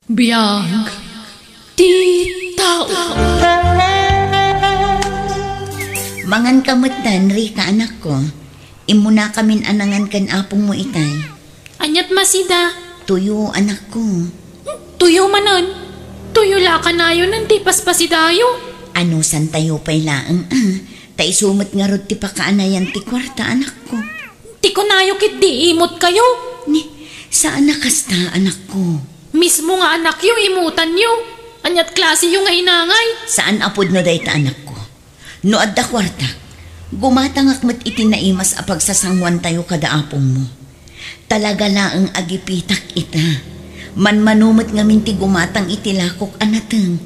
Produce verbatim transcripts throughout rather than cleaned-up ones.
Biag ti tao. Manganka met, Rica, anakko. Immunakamin a nangan ken apongmo itay. Aniat masida? Tuyo, anakko. Tuyo manen? Tuyo la a kanayonen ti paspasidayo. Anusantayo pay laeng a, ta isu met ngarud ti pakaanayan ti kuarta, anakko. Ti kunayo ketdi imutkayo. Ni, saan a kasta, anakko. Mismo nga anakyo, imutanyo. Aniat klaseyo nga inangay? Saan a pudno dayta, anakko. No adda kuartak, gumatangak met iti naimas a pagsasangoantayo kada apongmo. Talaga laeng a gipitak ita. Manmano met ngamin ti gumatang iti lakok a nateng.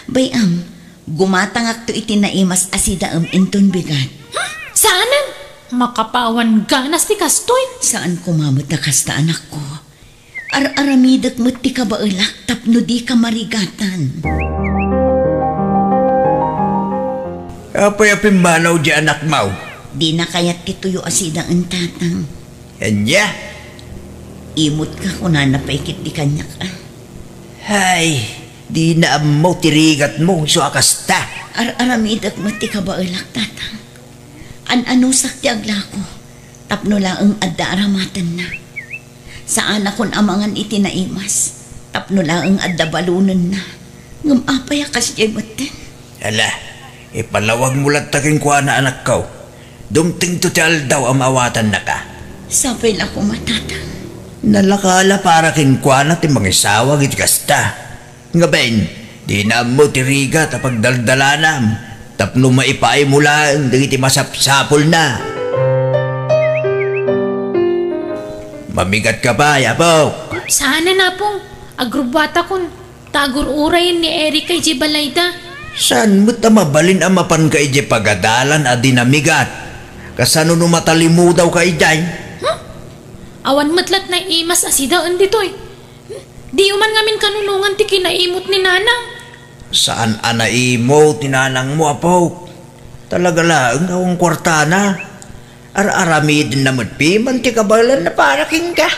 Bay-am, gumatangakto iti naimas a sidaem inton bigat. Hmm? Saanen? Makapawan ganas ti kastoy. Saan koma met a kasta, anakko. Ar-aramidek met ti kabaelak tapno dika marigatan. Apay a pimmanaw di anakmaw? Dina kayat ti tuyo a sidaen, tatang. Ania? Imutka, kunana pay ketdi kaniak a. Hay, dina ammo ti rigatmo, isu a kasta. Ar-aramidek met ti kabaelak, tatang. An-anusak ti aglako, tapno laeng adda aramatenna. Saanakon a mangan iti naimas, tapno laeng adda balonenna. Ngem apay a kasdiay metten? Ala, ipalawagmo latta kenkuana, anakko. Dumtengto ti aldaw a maawatannaka. Sapay la koma, tatang. Nalaka la para kenkuana ti mangisawag iti kasta. Ngaben, dina ammo ti rigat a pagdaldalanam, tapno maipaaymo laeng dagiti masapsapulna. Mamigatka pay, apok. Saanen, apong. Agrubbuatakon. Ta agur-urayen ni Erika idiay balayda. Saan met a mabalin a mapanka idiay pagadalan a di namigat? Kasano no matalimudawka idiay? Hmm? Awan met latta naimas a sidaen ditoy. Diyo man ngamin kanunongan ti kinaimut ni nanang. Saan a naimut ni nanangmo, apok. Talaga laeng awan kuartana. Ar-aramidenna met piman ti kabaelanna para kenka.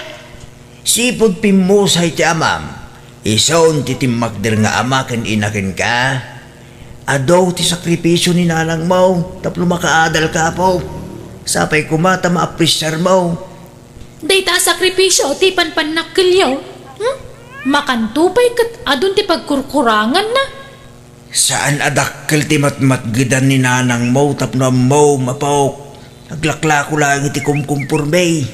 Sipud pimmusay ti amam, isun ti timmakder nga ama ken ina kenka. Adu ti sakripisio ni nanangmo tapno makaadalka, apok. Sapay koma ta maapresiarmo. Dayta a sakripisio ti panpannakkelyo? Hmm? Makanto pay ket adun ti pagkurkuranganna? Saan a dakkel ti matmatgedan ni nanangmo tapno ammom, apok. Aglaklako laeng iti kumkumporme.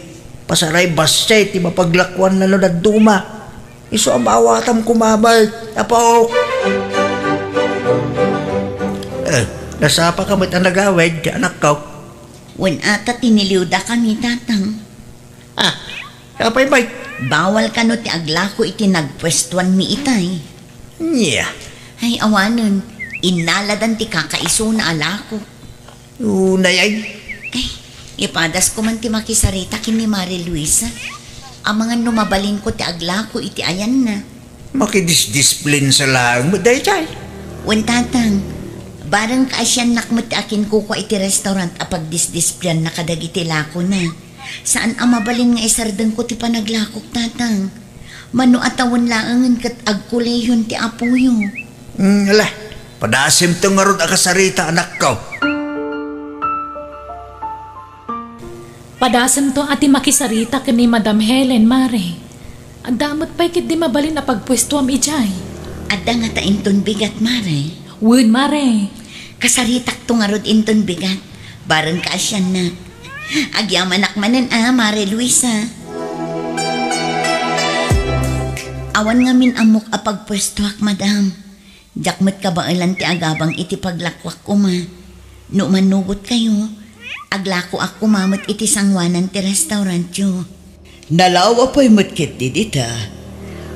Pasaray bassit ti mapaglakuanna no dadduma. Isu a maawatam koma met, apok. Eh, nasapaka met a nagawid, anakko? Wen ata, tiniliwdakami, tatang. Ah, apay, bay? Bawal kano ti aglako iti nagpuestuanmi itay? Nia? Ay, awanen. Innaladan ti kakaisuna a lako. Unay ay? Ay, ipadasko man ti makisarita ken ni Mare Luisa. Amangan no mabalinko ti aglako iti ayanna. Makidisdisplin sa laeng met daytay. Wen, tatang, bareng kaasiannak met ti akinkukua iti restaurant a pagdisdisplianna kadagiti lakona. Saan a mabalin nga isardengko ti panaglakok, tatang. Mano a tawen laengen ket agkuleyon ti apoyo. Hmm, ala, padasemto ngarud a kasarita, anakko. Padasemto a ti makisarita ken ni Madam Helen, Mare. Adda met pay ketdi mabalin a pagpuestoam idiay? Adda ngata inton bigat, Mare? Wen, Mare. Kasaritakto ngarud inton bigat. Bareng kaasiannak. Agyamanak manen a, Mare Luisa. Awan ngamin ammok a pagpuestoak, madam. Diak met kabaelan ti agabang iti paglakuak koma. No umannugotkayo, aglakoak koma met iti sangoanan ti restaurantyo. Nalawa pay met ketdi dita.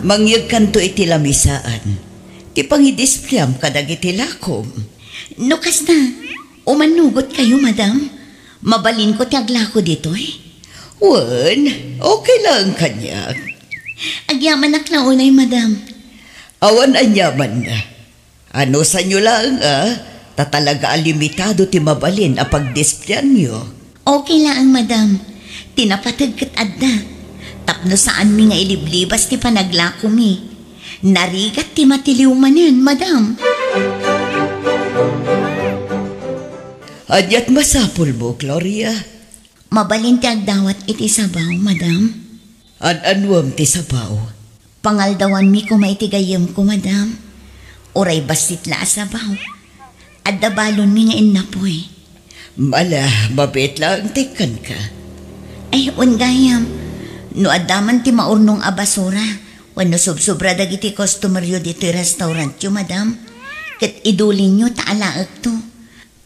Mangyegkanto iti lamisaan ti pangidispliam kadagiti lakom. No kasta, umannugotkayo, madam. Mabalinko ti aglako ditoy? Wen, okay laeng kaniak. Agyamanak la unay, madam. Awan aniamanna. Anusanyo laeng a, ta talaga a limitado ti mabalin a pagdisplianyo. Okay laeng, madam. Ti napateg ket adda. Tapno saanmi nga iliblibas ti panaglakomi. Narigat ti matiliw manen, madam. Ania't masapulmo, Gloria? Mabalin ti agdawat iti sabaw, madam. An-anuem ti sabaw? Pangaldawanmi koma iti gayyemko, madam. Uray bassit la a sabaw. Adda balonmi nga innapoy. Ala, mabiit laeng ti ikkanka. Ay, wen gayam. No adda man ti maurnong a basura, wenno sobsobra dagiti customeryo ditoy restaurantyo, madam, ket idulinyo ta alaekto.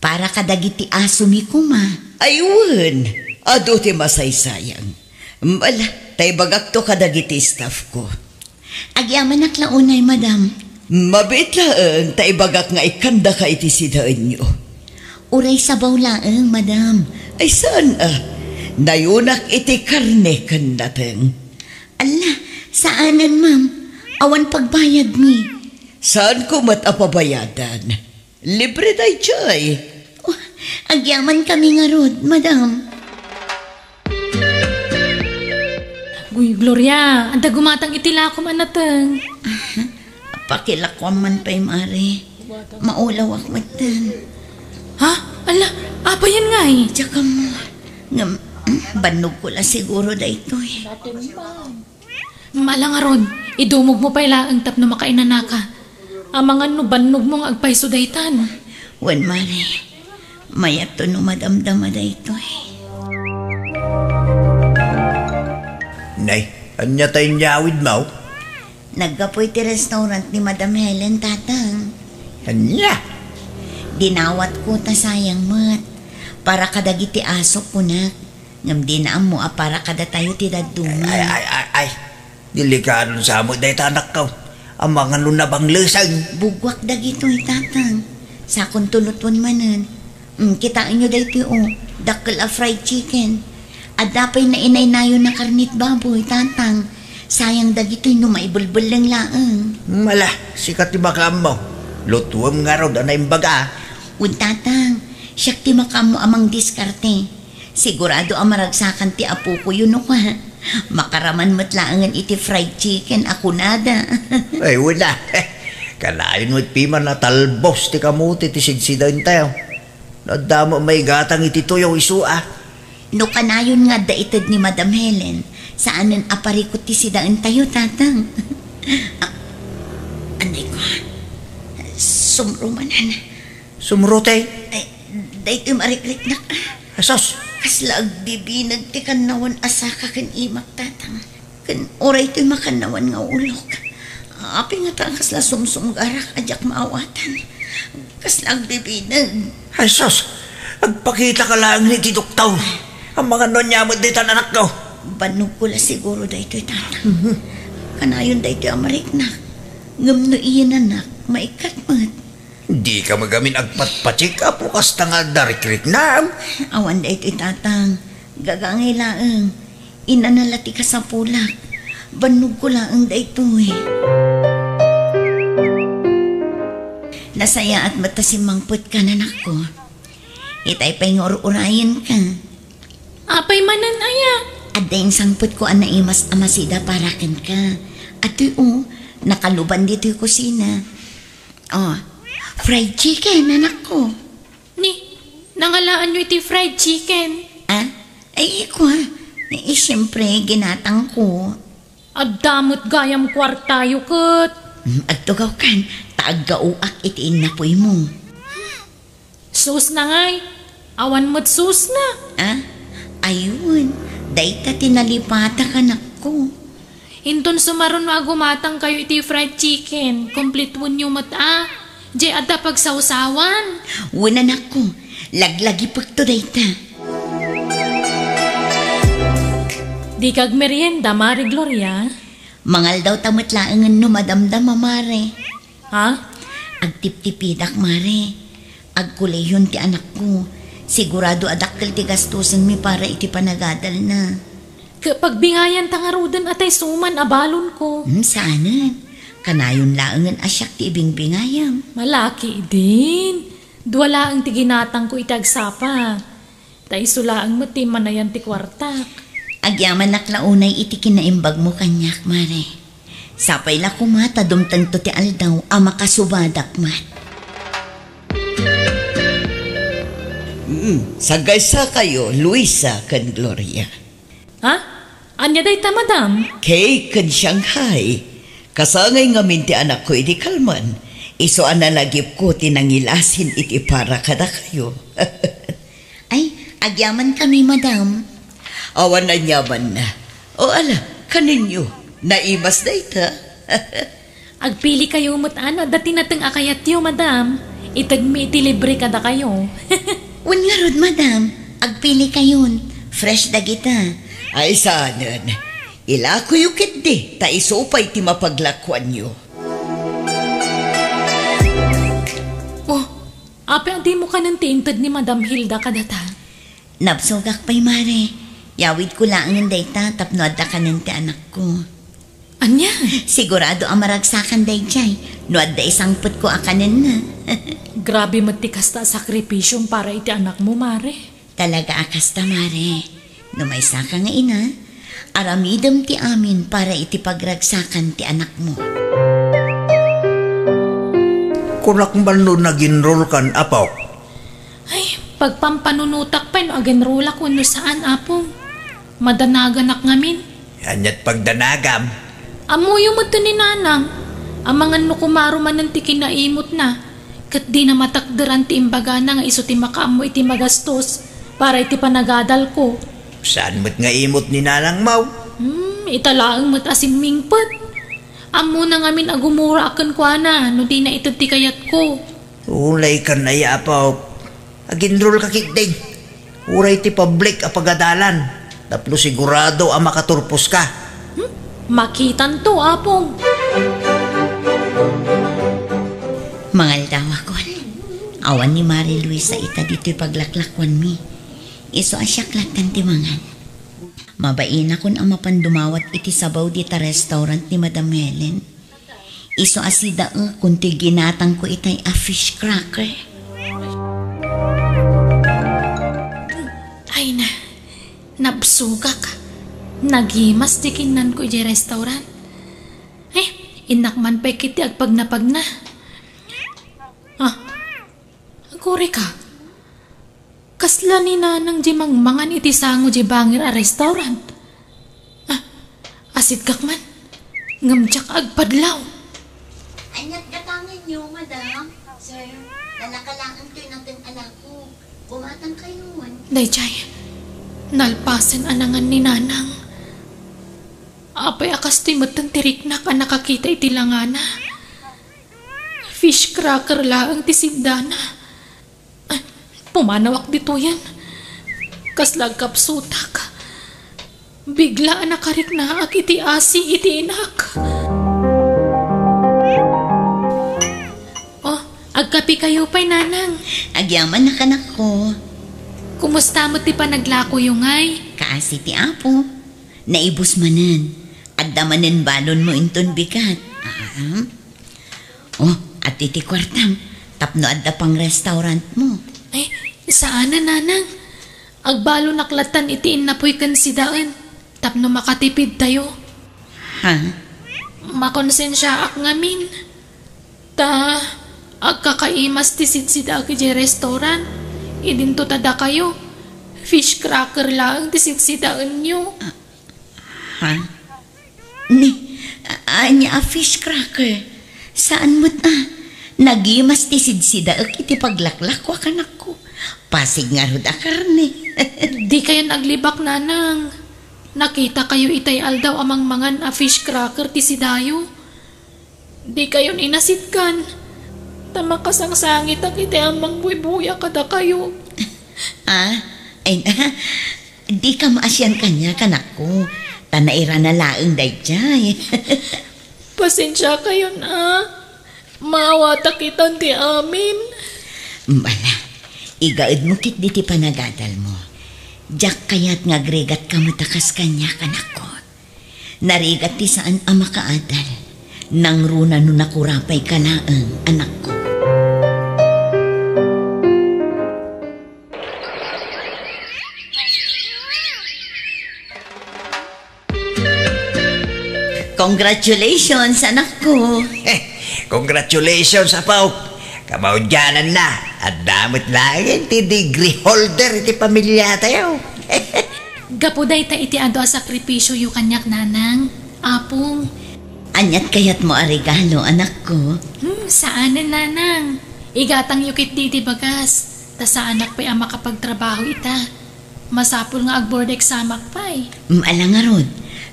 Para kadagiti asomi koma. Ay, wen, adu ti masaysayang. Ala, ta ibagakto kadagiti staffko. Agyamanak la unay, madam. Mabiit laeng ta ibagak nga ikkandaka iti sidaenyo. Uray sabaw laeng, madam. Ay, saan a? Nayunak iti karne ken nateng. Ala, saanen, ma'am. Awan pagbayadmi. Saanko met a pabayadan? Libre daytoy. Oh, agyamankami ngarud, madam. Uy, Gloria, adda gumatang iti lakom a nateng. Ah, pakilakuam man pay, Mare. Maulawak metten. Ha? Ala, apayen ngay? Diak ammo. Ngem, mm, bannogko la siguro daytoy. Ala ngarud, idumogmo pay laeng tapno makainanaka. Amangan no bannogmo nga agpayso daytan. Wen, Mare, mayatto no madamdama daytoy. Nay, ania tay inyawidmo? Naggapu iti restaurant ni Madam Helen, Tatang. Ania? Dinawatko ta sayang met. Para kadagiti asok, kunak. Ngem dina ammo a para kadatayo ti dadduma. Ay, ay, ay, ay, ay. Delikado sa met dayta, anakko. Amangan no nabanglesen. Buggoak dagitoy, Tatang. Sakonto lutuen manen. Mm, kitaenyo daytoy, o. Dakkel a fried chicken. Adda pay nainaynayona karnet baboy, Tatang. Sayang dagitoy no maibelbelleng laeng. Mm, ala, sika ti makaammo. Lutuem ngarud a naimbag a. Wen, Tatang, siak ti makaammo a mangdiskarte. Sigurado a maragsakan ti apokoyo no kua, makaraman met laengen iti fried chicken a kunada. Ay, wen a. Kanayon met piman a talbos ti kamote ti sidsidaentayo. No adda met maigatang iti tuyo isu a. No kanayon nga adda ited ni Madam Helen, saanen a parikut ti sidaentayo, Tatang. Ah, anay ko. Sumrumanan. Sumrutay? Ay, daytoy marikriknak. Jesus! Kasla agbibineg ti kannawan a saka ken imak, Tatang. Ken uray toy makannawan nga ulok. Apay ngata kasla sumsumgarak a diak maawatan? Kasla agbibineg. Jesus! Agpakitaka laeng iti doktor. Amangan no ania met daytan, anakko. Bannogko la siguro daytoy, Tatang. Mhm. Kanayon daytoy a mariknak. Ngem no iyenanak, maikkat met. Dika magamin agpatpacheck-up no kasta nga adda rikriknam? Awan daytoy, Tatang. Gagangay laeng. Inana la ti kasapulak. Bannogko laeng daytoy. Nasayaat met ta simmangpetka, anakko. Itay pay nga ur-urayenka. Apay manen aya? Adda insangpetko a naimas a masida para kenka. Atoy, o, nakaluban ditoy kusina. Oh, fried chicken, anakko. Ni, nangalaanyo iti fried chicken? Ah? Ay, kua. Eh, siyempre, ginatangko. Adda met gayam kuartayo ket. Mm, agtugawkan, ta aggauak iti innapoymo. Sus na ngay, awan met sus na. Ah? Ayun, dayta ti nalipatak, anakko. Inton sumaruno a gumatangkayo iti fried chicken, kumplituenyo met a. Diay adda pagsawsawan. Wen, anakko, laglagipekto dayta. Dika agmerienda, Mare Gloria? Mangaldawta met laengen no madamdama, Mare. Ha? Agtiptipidak, Mare. Agkolehion ti anakko. Sigurado a dakkel ti gastosenmi para iti panagadalna. Ket pagbingayanta ngaruden a tay suman a balonko. Hmm, saanen. Kanayon laengen a siak ti ibingbingayam. Malaki idin. Dua laeng ti ginatangko iti agsapa. Ta isu laeng met ti immanayan ti kuartak. Agyamanak la unay iti kinaimbagmo kaniak, Mare. Sapay la koma ta dumtengto ti aldaw a makasubadak met. Mm, sagaysakayo, Luisa ken Gloria. Ha? Ania dayta, madam? Cake ken Shanghai. Kasangay ngamin ti anakko idi kalman. Isu a nalagipko ti nangilasin iti para kadakayo. Ay, agyamankami, madam. Awan aniamanna. O ala, kanenyo. Naimas dayta. Agpilikayo met no adda ti nateng a kayatyo, madam. Itedmi iti libre kadakayo. Wen ngarud, madam. Agpilikayon. Fresh dagita. Ay, saanen. Ilakoyo ketdi, ta isu pay ti mapaglakoanyo. Oh, apay a dimo kanen ti inted ni Madam Hilda kadata? Nabsogak pay, Mare. Yawidko laengen dayta tapno adda kanen ti anakko. Ania? Sigurado a maragsakan daydiay no adda isangpetko a kanenna. Grabe met ti kasta a sakripisiom para iti anakmo, Mare. Talaga a kasta, Mare. No maysaka nga ina, aramidem ti amin para iti pagragsakan ti anakmo. Kunak man no nag-enroll kan, Apo. Ay, pagpampanunotak pay no ag-enrollak wenno saan, Apong. Madanaganak ngamin. Aniat pagdanagam? Ammoyo met ni Nanang, amangan no kumaro manen ti kinaimotna, ket dina matakderan ti imbagana nga isu ti makaammo iti magastos para iti panagadalko. Saan met nga imot ni Nanang, Maw? Hmm, ita laeng met a simmingpet. Ammona ngamin a gumura a kenkuana no dina ited ti kayatko. Ulay kan aya, Apo. Ag-enrollka ketdi. Uray ti public a pagadalan, tapno sigurado a makaturposka. Hmm? Makitanto, Apong. Mangaldaw akon. Awan ni Mare Luisa ita ditoy paglaklakuanmi. Isu a siak lattan ti mangan. Mabainakon a mapan dumawat iti sabaw dita restaurant ni Madam Helen. Isu a sidaekon ti ginatangko itay a fish cracker. Ay na, nabsogak. Nagimas ti kinnanko idiay restaurant. Eh, innak man pay ketdi agpagnapagna. Ah, agurayka. Kasla ni Nanang di mangmangan iti sango di bangir a restaurant. Ah, asiddek man. Ngem diak agpadlaw. Aniat gatangenyo, madam? Sir, nalaka laeng toy nateng a lako. Bumatangkayon. Daydiay, nalpasen a nangan ni Nanang. Apay a kastoy metten ti riknak a nakakita iti langana? Fish cracker laeng ti siddana. Ay, pumanawak ditoyen. Kasla agkapsutak. Bigla a nakariknaak iti asi iti inak. Oh, agkapikayo pay, Nanang. Agyaman a kanakko. Kumusta met ti panaglakoyo ngay? Kaasi ti Apo. Naibus manen. Adda manen balonmo inton bigat. Ah. Oh, adtoy ti kuartam. Tapno adda pang restaurantmo. Ay, saan a, Nanang. Agbalonak lattan iti innapoy ken sidaen. Tapno makatipidtayo. Ha? Makonsensiaak ngamin. Ta, agkakaimas ti sidsidaak idiay restaurant. Idinto ta dakayo, fish cracker laeng ti sidsidaenyo. Ah, ha? Ni, a-, ania a fish cracker? Saan met a. Nagimas ti sidsidaek iti paglaklako a kanakko. Pasig ngarud a karne. Dikayon aglibak, Nanang. Nakitakayo itay aldaw a mangmangan a fish cracker ti sidayo. Dikayon inasidkan, ta makasangsangitak iti ammang buybuya kadakayo. Ah, ay na, dika maasian kaniak, anakko, ta nairana laeng daydiay. Pasensiakayon a. Maawatak itan ti amin. Bala, igaedmo ketdi ti panagadalmo. Diak kayat nga agrigatka met a kas kaniak, anakko. Narigat ti saan a makaadal. Nangruna no nakurapayka laeng, anakko. Congratulations, anakko. Congratulations, apo. Kamaudiananna, adda met laeng ti degree holder iti pamiliatayo. Gapu dayta iti adu a sakripisioyo kaniak, nanang, apong. Aniat kayatmo a regalo, anakko? Hmm, saanen, nanang. Igatangyo ketdi iti bagas, ta saanak pay a makapagtrabaho ita. Masapul nga ag-board examak pay. Mm, ala ngarud,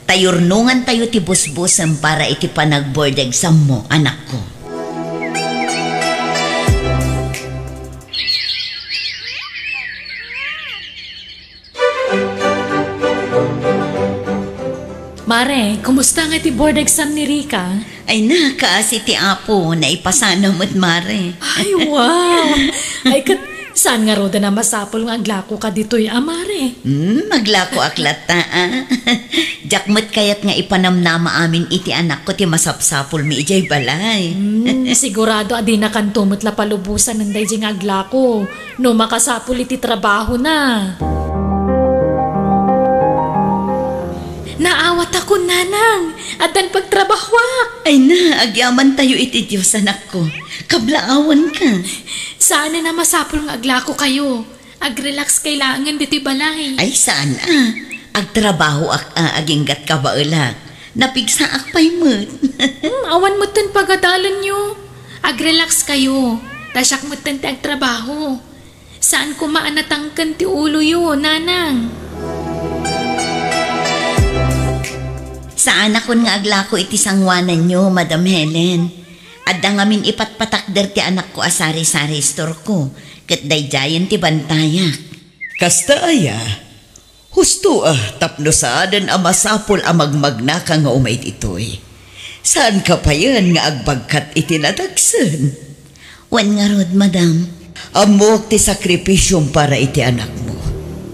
ta yurnongantayo ti busbusem para iti panag-board exammo, anakko. Mare, kumusta nga ti board exam ni Rica? Ay na, kaasi ti Apo, naipasana met, Mare. Ay, wow! Ay, ket, saan ngaruden a masapul nga aglakoka ditoy, a, Mare? Hmm, aglakoak latta, a. Diak met kayat nga ipanamnama amin iti anakko ti masapsapulmi idiay balay. Hmm, sigurado a dinakanto met la palubosanen daydiay nga aglako no makasapul iti trabahona. Naawatakon, nanang, addan pagtrabahoak. Ay na, agyamantayo iti Dios, anakko. Kablaawanka. Saanen a masapul nga aglakokayo. Agrelaxkay laengen ditoy balay. Ay, saan a. Agtrabahoak a aginggat kabaelak. Napigsaak pay met. Hmm, awan metten pagadalenyo. Agrelaxkayo. Ta siak metten ti agtrabaho. Saan koma a natangken ti uloyo, nanang. Saanakon nga aglako iti sangoananyo, Madam Helen. Adda ngamin ipatpatakder ti anakko a sari-sari istorko, ket daydiayen ti bantayak. Kasta aya, husto a tapno saanen a masapul a magmagnaka nga umay ditoy. Saanka payen nga agbagkat iti nadagsen. Wen ngarud, madam. Ammok ti sakripisiom para iti anakmo.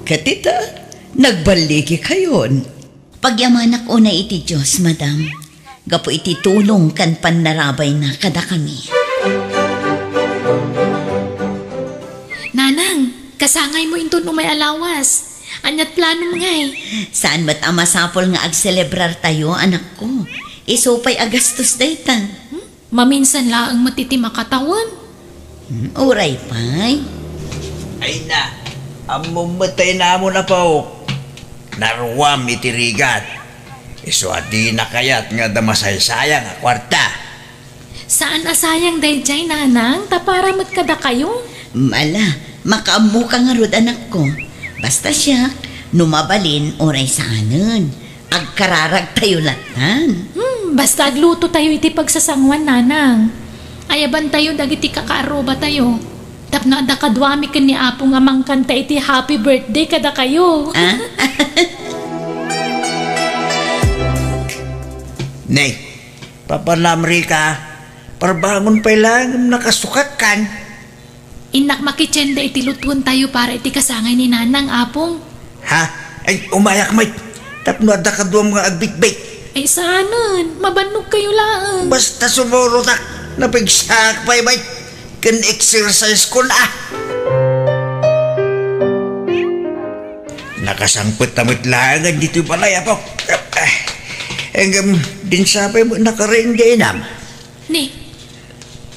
Ket ita, nagballikikayon. Pagyamanak unay iti Dios, madam, gapu iti tulong ken pannarabayna kadakami. Nanang, kasangaymo inton umay a lawas. Aniat planom ngay? Saan met a masapul nga agselebrartayo, anakko. Isu pay a gastos dayta. Hmm? Maminsan laeng met iti makatawen. Hmm, uray pay. Ay na, ammom met ta inamon, apo. Naruam iti rigat. Isu a dina kayat nga adda masaysayang a kuarta. Saan a sayang daydiay, nanang, ta para met kadakayo. Hmm, ala, makaammoka ngarud, anakko. Basta siak, no mabalin, uray saanen. Agkararagtayo lattan. Hmm, basta aglutotayo iti pagsasangoan, nanang. Ayabantayo dagiti kakaarrubatayo. Tapno adda kaduami ken ni Apo nga mangkanta iti happy birthday kadakayo. Ah? Ne, papanam, Rica, parbangon pay laeng nakasukatkan. Innak makitienda iti lutuentayo para iti kasangay ni Nanang, Apong. Ha? Ay, umayak met. Tapno adda kaduam nga agbitbit. Ay, saanen. Mabannogkayo laeng. Basta sumurotak. Napigsaak pay met. Ken exercise ko na. Nakasangpet ta met laeng ditoy balay, Apo. Ngem, dinsa pay met nakarain nga inam. Ni,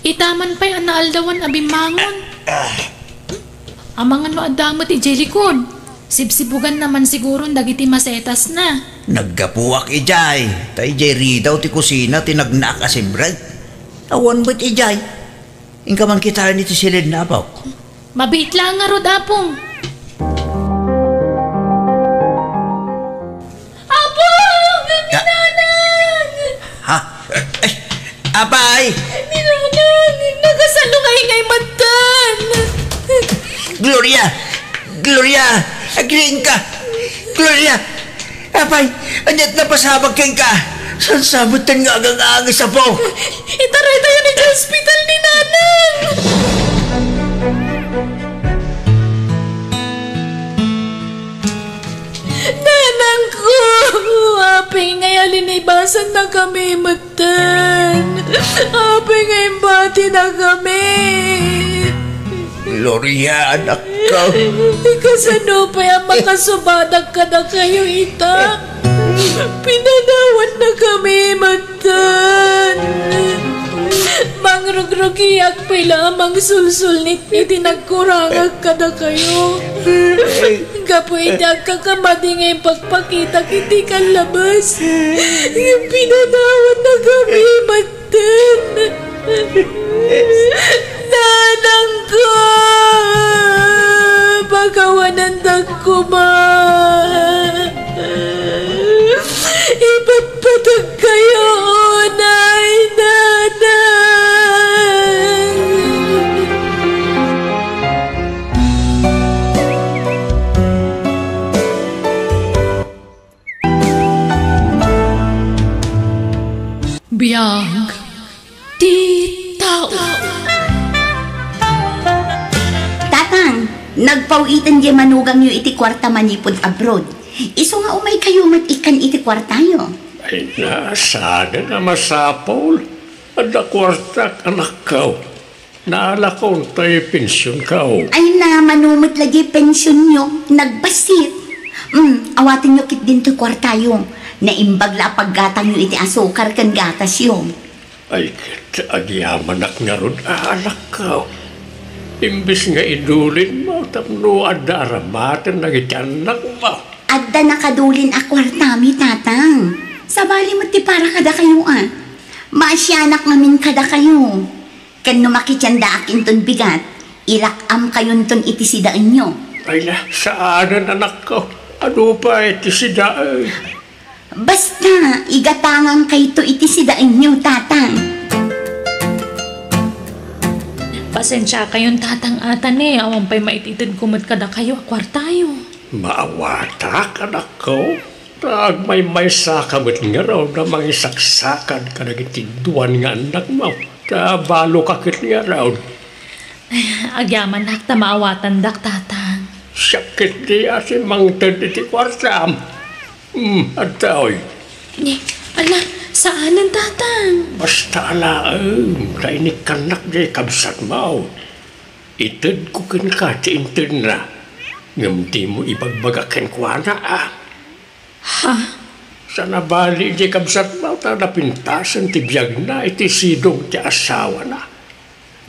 ita man pay a naaldawan a bimmangon. Ah, ah. Amangan no adda met idiay likod. Sibsibuganna man siguron dagiti masetasna. Naggapuak idiay, ta idiay ridaw ti kusina ti nagnaak a simrek. Awan met idiay. Inka man kitaen iti siled na, Apo. Mabiit laeng ngarud, Apong. Apong! Ni Nanang! Ha? Ay, apay! Ni Nanang! Nakasalungay ngay metten! Gloria! Gloria! Agriingka! Gloria! Apay, ania't napasabak kenka? Saan sa metten nga agang-angis, Apo? Itaraytayo idiay ospital ni Nanang! Nanangko! Apay ngay a linibasannakami metten? Apay ngay imbatinakami? Gloria, anakko. Kasano pay a makasubadak kadakayo ita? Pinanawatnakami metten. Mangrugrugiak pay la a mangsulsulnit iti nagkurangak kadakayo. Gapu iti agkakamadi nga impakpakitak iti kallabas, pinanawatnakami metten. Nanangko, pakawanandak koma. Ipatpatagkayo unay, Nanang. Biag ti tao. Tatang, nagpaw-iten diay manugangyo iti kuarta manipud abroad. Isu nga umaykayo met ikkan iti kuartayo. Ay na, saan a masapul. Adda kuartak, anakko. Naalakon tay pensionko. Ay na, mano met la diay pensionyo, nagbassit. Mm, awatenyo ketdin toy kuartayo. Naimbag la a paggatangyo iti asukar ken gatasyo. Ay, ket agyamanak ngarud, anakko. Imbes nga idulinmo tapno adda aramaten dagiti annakmo. Adda nakadulin a kuartami, Tatang. Sabali met ti para kadakayo a. Maasianak ngamin kadakayo. Ken no makitiandaak inton bigat, ilak-amkayonton iti sidaenyo. Ay na, saanen, anakko. Adu pay ti sidaen. Basta, igatangangkayto iti sidaenyo, Tatang. Pasensiakayon, Tatang, a ta ne, awan pay maititedko met kadakayo a kuartayo. Maawatak, anakko. Ta agmaymaysaka met ngarud a mangisaksakad kadagiti duan nga annakmo. Ta baloka ket ngarud. Agyamanak ta maawatandak, Tatang. Siak ketdi a simmangted iti kuartam. Hmm, adtoy. Ni, ala, saanen, Tatang. Basta alaem, ta inikkannak diay kabsatmo. Itedko kenka ti intedna, ngem dimo ibagbaga kenkuana, a. Ha? Saan a bali diay kabsatmo ta napintasen ti biagna iti sidong ti asawana.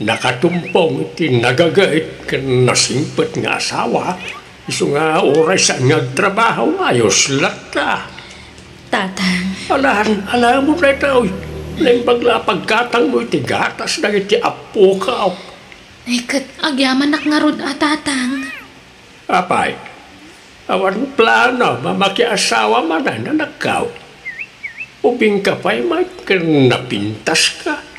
Nakatumpong iti nagagait ken nasingpet nga asawa, isu nga uray saan nga agtrabaho, ayos latta. Tatang. Alan, alanmo daytoy. Naimbag la a paggatangmo iti gatas dagiti appokaw. Ay, ket agyamanak ngarud a, Tatang. Apay, awan plano a makiasawa manen, anakko? Ubingka pay met ken napintaska.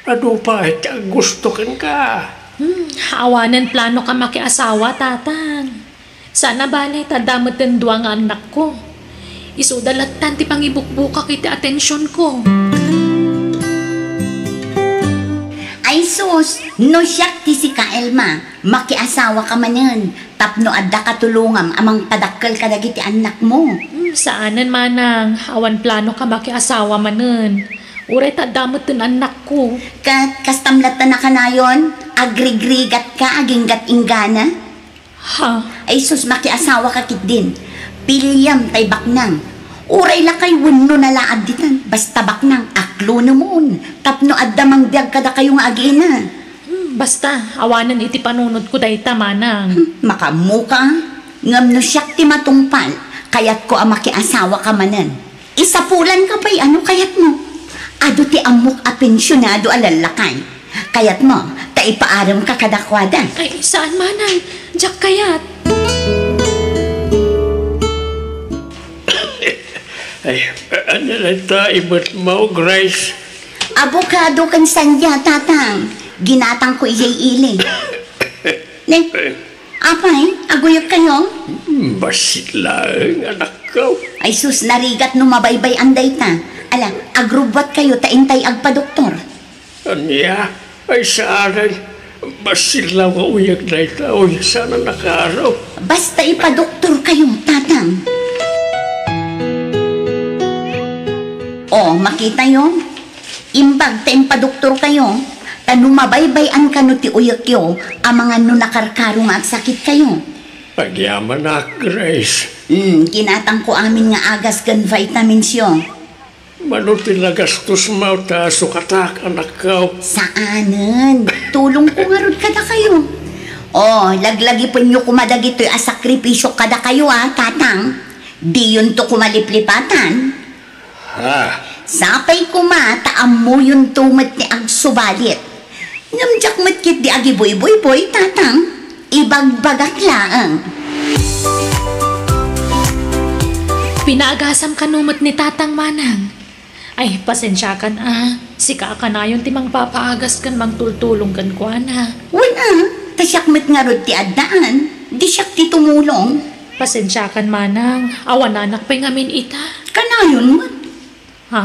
Adu pay ti aggusto kenka. Hmm, awanen planoka makiasawa, Tatang. Saan a bale ta adda metten dua nga annakko. Isuda lattan ti pangibukbukak iti atensionko. Ay sus, no siak ti sika, Elma, makiasawaka manen tapno adda katulongam a mangpadakkel kadagiti annakmo. Hmm, saanen, manang, awan planoka makiasawa manen. Uray ta adda metten annakko. Ket kastam latta a kanayon, agrigrigatka aginggat inggana? Ha? Ay sus, makiasawaka ketdin. Piliam tay baknang. Uray lakay wenno nalaad ditan, basta baknang, aklonemon, tapno adda mangbiag kadakayo nga agina. Hmm, basta, awanen iti panunotko dayta, manang. Hmm, makaammoka. Ngem no siak ti matungpal, kayatko a makiasawaka manen. Isapulanka pay a no kayatmo. Adu ti ammok a pensionado a lallakay. Kayatmo, ta ipaaremka kadakuada. Ay, saan, manang. Diak kayat. Ay, ania dayta ibetmo, Grace? Abokado ken sandia, Tatang. Ginatangko idiay ili. Ne? Apay, aguyekkayo? Hmm, bassit laeng, anakko. Ay sus, narigat no mabaybay-an dayta. Ala, agrubbuatkayo ta intay agpadoktor. Ania? Ay, saanen. Bassit laeng nga uyek dayta. Uy, saan a nakaaro. Basta ipadoktorkayo, Tatang. O, makitayo. Imbag ta impadoktorkayo, ta no mabaybay-an kano ti uyekyo, amangan no nakarkaro nga agsakitkayo. Agyamanak, Grace. Hmm, kinatangko amin nga agas ken vitamins yo. Mano ti nagastosmo ta sukatak, anakko? Saanen. Tulongko ngarud kadakayo. O, laglagipenyo koma dagitoy a sakripisio kadakayo, a, Tatang. Diyonto koma liplipatan. Ha? Sapay koma ta ammoyonto met ti agsubalit. Ngem diak met ketdi agibuyboyboy, Tatang. Ibagbagak laeng. Pinaagasam kano met ni Tatang, Manang. Ay, pasensiakan a. Sika a kanayon ti mangpapaagas ken mangtultulong kenkuana. Wen a, ta siak met ngarud ti addaan. Di siak ti tumulong. Pasensiakan, Manang. Awananak pay ngamin ita. Kanayon met. Ha?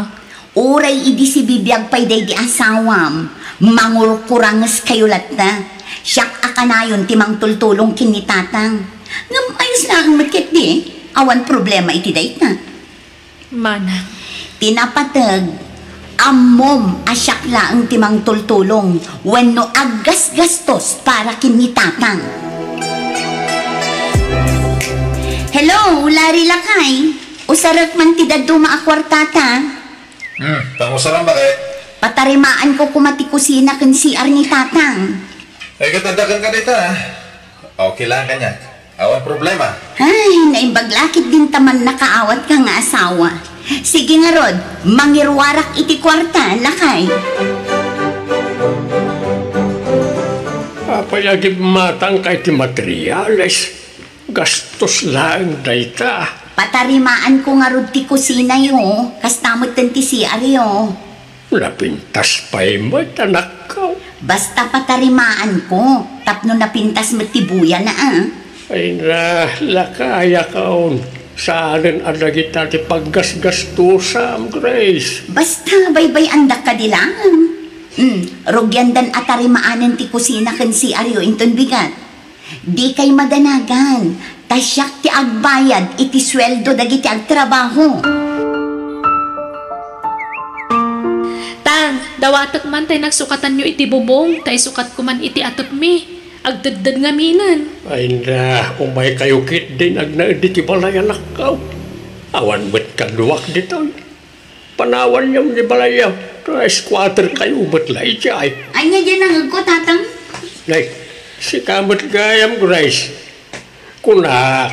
Uray idi sibibiag pay daydi asawam, mangurkurangeskayo latta. Siak a kanayon ti mangtultulong ken ni Tatang. Ngem ayos laeng met ketdi, awan problema iti dayta. Manang. Ti napateg, ammom a siak laeng ti mangtultulong wenno aggasgastos para ken ni Tatang. Hello, Larry Lakay. Usarek man ti dadduma a kuartata. Hmm, pangusaram, bakit? Patarimaanko koma ti kusina ken C R ni Tatang. Ay, ket adda kenka dayta, a. Okay lang kaniak. Awan problema. Ay, naimbag la ketdin ta mannakaawat ka nga asawa. Sige ngarud, mangiruarak iti kuarta, Lakay. Apay a gimmatangka iti materiales? Gastos laeng dayta. Patarimaanko ngarud ti kusinayo, kasta metten ti C R yo. Napintas pay met, anakko. Basta patarimaanko, tapno napintas met ti buyana, a. Ay na, Lakay, a, saanen a dagita ti paggasgastosam, Grace. Basta baybay-andak kadi laeng. Hmm, rugiandan a tarimaanen ti kusina ken C R yo inton bigat. Dikay madanagan, ta siak ti agbayad iti sueldo dagiti agtrabaho. Tang, dawatek man tay nagsukatanyo iti bubong, ta isukatko man iti atepmi. Agtedded ngaminen. Ay na, umaykayo ketdin agnaed iti balay, anakko. Awan met kaduak ditoy. Panawanyo ni balayyo. Squatter kayo met la idiay. Ania diay nangegko, Tatang? Nay, sika met gayam, Grace. Kunak,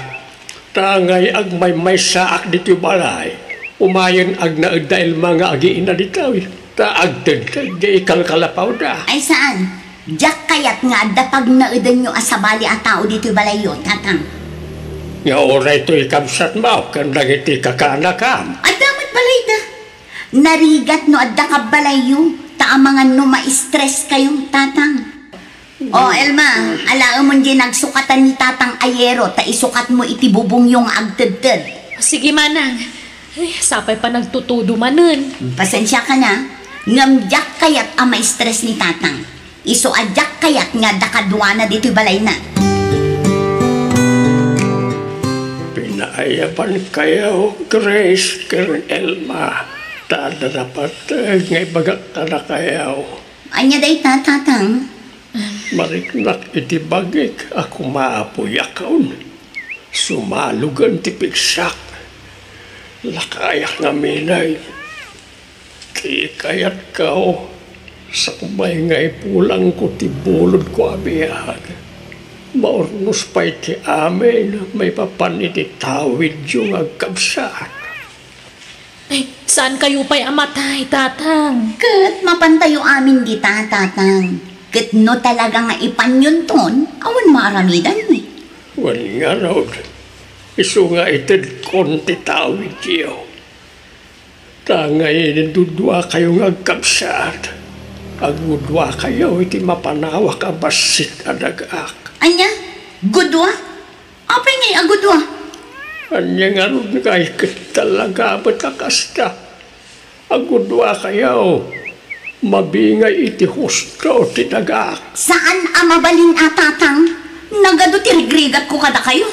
ta ngay agmaymaysaak ditoy balay. Umayen agnaed da Elma nga agiina ditoy. Ta agtedted diay kalkalapawda. Ay saan. Diak kayat nga adda pagnaedanyo a sabali a tao ditoy balayyo, Tatang. Nga uray toy kabsatmo ken dagiti kakaanakam. Adda met balayda. Narigat no adda ka balayyo, ta amangan no ma-stress kayo, Tatang. O, Elma, alaemon diay nagsukatan ni Tatang a yero, ta isukatmo iti bubongyo nga agtedted. Sige, Manang. Ay, sapay pa nagtutudo manen. Pasensiakan a, ngem diak kayat a ma-stress ni Tatang. Isu a diak kayat nga adda kaduana ditoy balayna. Pinaayabankayo, Grace ken Elma, ta adda napateg nga ibagak kadakayo. Ania dayta, Tatang? Mariknak iti bagik a kumaapuyakon. Sumalogen ti pigsak. Lakayak ngamin. Ti kayatko, sakbay nga ipulangko ti bulodko a biag, maurnos pay ti amin maipapan iti tawidyo nga agkabsat. Ay, saankayo pay a matay, Tatang? Ket mapantayo amin dita, Tatang. Ket no talaga nga ipanyonton, awan maaramidanmi. Wen ngarud, isu nga itedkon ti tawidyo. Ta ngay duduakayo nga agkabsat, agguduakayo iti mapanawak a bassit a dagak. Ania? Gudua? Apay ngay a gudua? Ania ngarud ngay ket talaga met a kasta? Agguduakayo, mabingay iti husto ti dagak. Saan a mabalin a, Tatang? Nagadu ti rigrigatko kadakayo.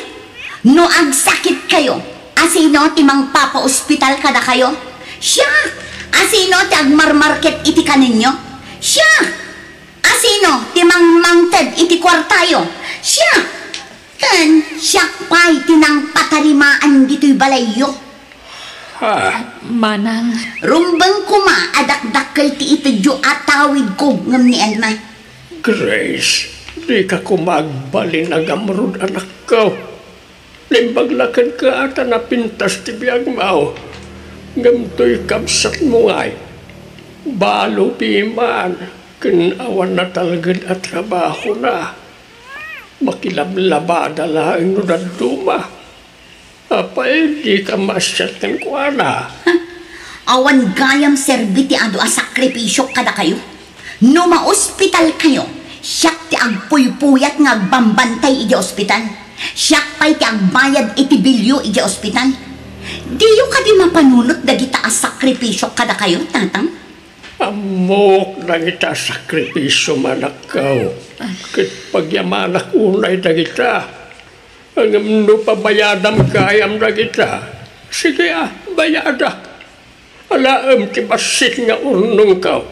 No agsakitkayo, asino ti mangpapaospital kadakayo? Siak! Asino ti agmarmarket iti kanenyo? Siak! Asino ti mangmangted iti kuartayo? Siak! Ken siak pay ti nangpatarimaan ditoy balayyo. Ha? Manang. Rumbeng koma a dakdakkel ti itedyo a tawidko ngem ni Elma. Grace, dika koma agbalin a gamrud, anakko. Naimbag la kenka ta napintas ti biagmo. Ngem toy kabsatmo ngay, balo piman ken awan natalged a trabahona. Makilablabada laeng no dadduma. Apay, dika maasiat kenkuana? Awan gayam serbi ti adu a sakripisiok kadakayo. No maospitalkayo, siak ti agpuypuyat nga agbambantay idiay ospital. Siak pay ti agbayad iti bilio idiay ospital. Diyo kadi mapanunot dagita a sakripisiok kadakayo, Tatang? Ammok dagita a sakripisio, anakko. Ket pagyamanak unay dagita. Ngem no pabayadam gayam dagita, sige a, bayadak. Alaem ti bassit nga urnongko.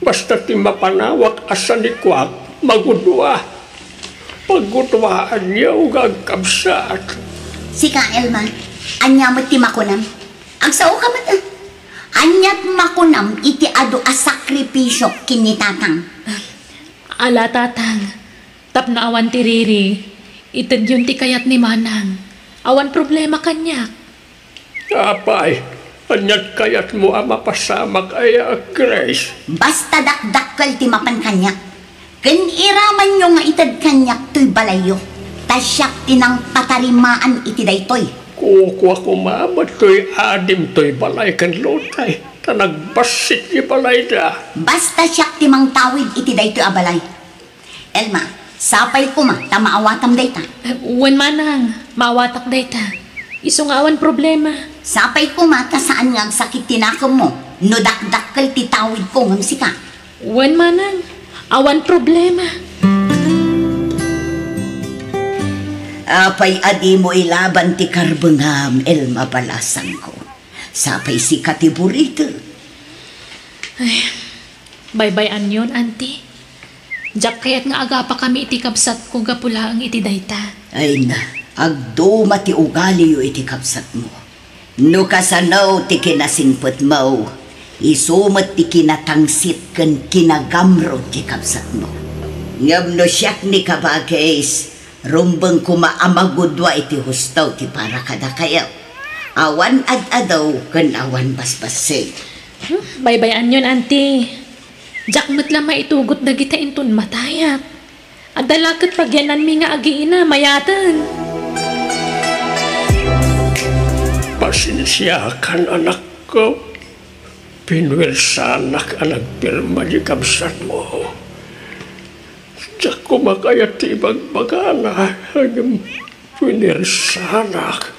Basta ti mapanawak a sanikuak, magudua. Pagguduaanyo nga agkabsat. Sika, Elma, ania met ti makunam? Agsaoka met, eh. Ania ti makunam iti adu a sakripisiok ken ni Tatang? Ala, Tatang, tapno awan ti riri, itedyon ti kayat ni Manang. Awan problema kaniak. Apay, aniat kayatmo a mapasamak aya, Grace? Basta dakdakkel ti mapan kaniak. Ken iramanyo nga ited kaniak toy balayyo, ta siak ti nangpatarimaan iti daytoy. Kukua koma met toy adim toy balay ken lotay, ta nagbassit ti balayda. Basta siak ti mangtawid iti daytoy a balay. Elma, sapay koma ta maawatam dayta. Eh, wen, Manang, maawatak dayta. Isu nga awan problema. Sapay koma ta saan nga agsakit ti nakemmo no dakdakkel ti tawidko ngem sika. Wen, Manang, awan problema. Apay a dimo ilaban ti karbengam, Elma balasangko? Sapay sika ti burite. Ay, baybay-anyon, Auntie. Diak kayat nga agapakami iti kabsatko gapu laeng iti dayta. Ay na, agduma ti ugaliyo iti kabsatmo. No kasano ti kinasingpetmo, isu met ti kinatangsit ken kinagamrud ti kabsatmo. Ngem no siak ni kabagis, rumbeng koma a magudua iti husto ti para kadakayo. Awan ad-adu ken awan basbassit. Hmm, baybay-anyon, Auntie. Diak met la maitugot dagita inton matayat. Adda la ket pagiyananmi nga agiina, mayaten. Pasensiakan, anakko. Pinuersanak a nagpirma di kabsatmo. Diak koma kayat ti ibagbagana, ngem pinuersanak.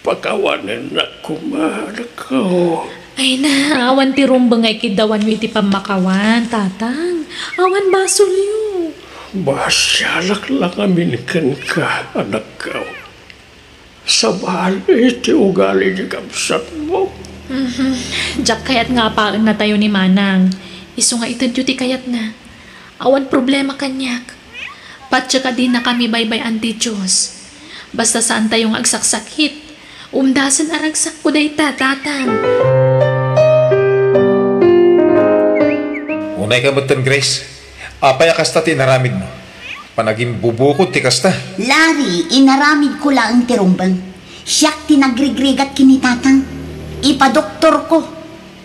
Pakawanennak koma, anakko. Ay na, awan ti rumbeng nga ikiddawanyo iti pammakawan, Tatang. Awan basolyo. Maasianak la ngamin kenka, anakko. Sabali ti ugali ti kabsatmo. Mhm. Diak kayat nga apaennatayo ni Manang. Isu nga itedyo ti kayatna. Awan problema kaniak. Patse kadinakami baybay-an ti Dios. Basta saantayo nga agsaksakit, umdasen a ragsakko dayta, Tatang. Unayka metten, Grace. Apay a kasta ti inaramidmo? Panagimbubukod ti kasta? Larry, inaramidko laeng ti rumbeng. Siak ti nagrigrigat ken ni Tatang. Ipadoktorko.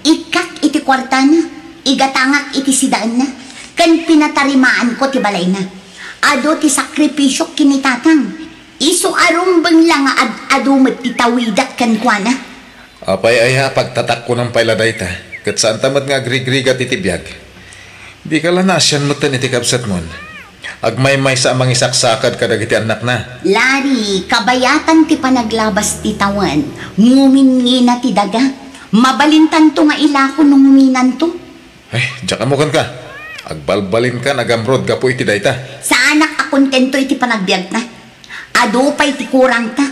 Ikkak iti kuartana, igatangak iti sidaenna, ken pinatarimaanko ti balayna. Adu ti sakripisiok ken ni Tatang. Isu a rumbeng la nga ad-adu met ti tawidak kenkuana. Apay aya a pagtatakkonem pay la dayta, ket saanta met nga agrigrigat iti biag? Dika la naasian metten iti kabsatmon. Agmaymaysa a mangisaksakad kadagiti annakna. Larry, kabayatan ti panaglabas ti tawen, nguminngina ti daga. Mabalintanto nga ilako no nguminanto. Ay, diak ammo kenka. Agbalbalinkan a gamrud gapu iti dayta. Saanak a kontento iti panagbiagta. Adu pay ti kurangta.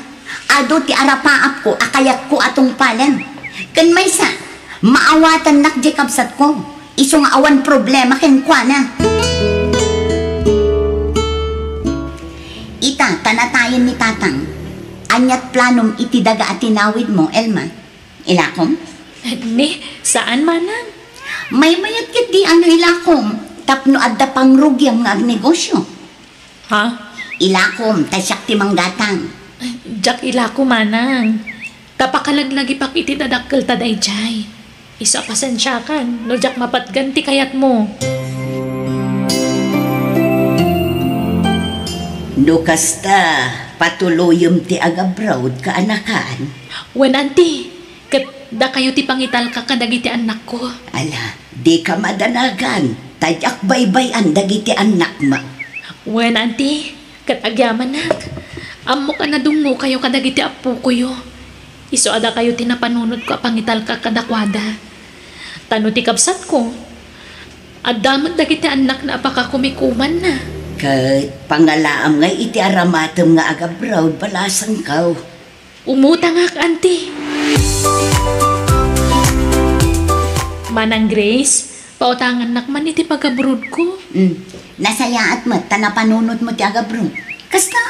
Adu ti arapaapko a kayatko a tungpalen. Ken maysa, maawatannak diay kabsatko. Isu nga awan problema kenkuana. Tanatayen ni Tatang. Ania't planom iti daga a tinawidmo, Elma? Ilakom? Ni, saan, Manang? Maymayat ketdi a no ilakom tapno adda pangrugiam nga agnegosio. Ha? Ilakom, ta siak ti manggatang. Diak ilako, Manang. Ta pakalaglagipak iti dadakkelta daydiay. Isu a pasensiakan no diak mapatgan ti kayatmo. No kasta, patuloyem ti agabroad, kaanakan? Wen, Auntie, ket dakayo ti pangitalka kadagiti annakko. Ala, dika madanagan, ta diak baybay-an dagiti annakmo. Wen, Auntie, ket agyamanak. Ammok a nadungngokayo kadagiti appokoyo. Isu a dakayo ti napanunotko a pangitalka kadakuada. Ta no ti kabsatko, adda met dagiti annakna a pakakumikumanna. Ket pangalaam ngay iti aramatem nga agabroad, balasangko. Umutangak, Auntie. Manang Grace, pautangannak man iti pagabroadko. Mm. Nasayaat met ta napanunotmo ti agabroad. Kasta,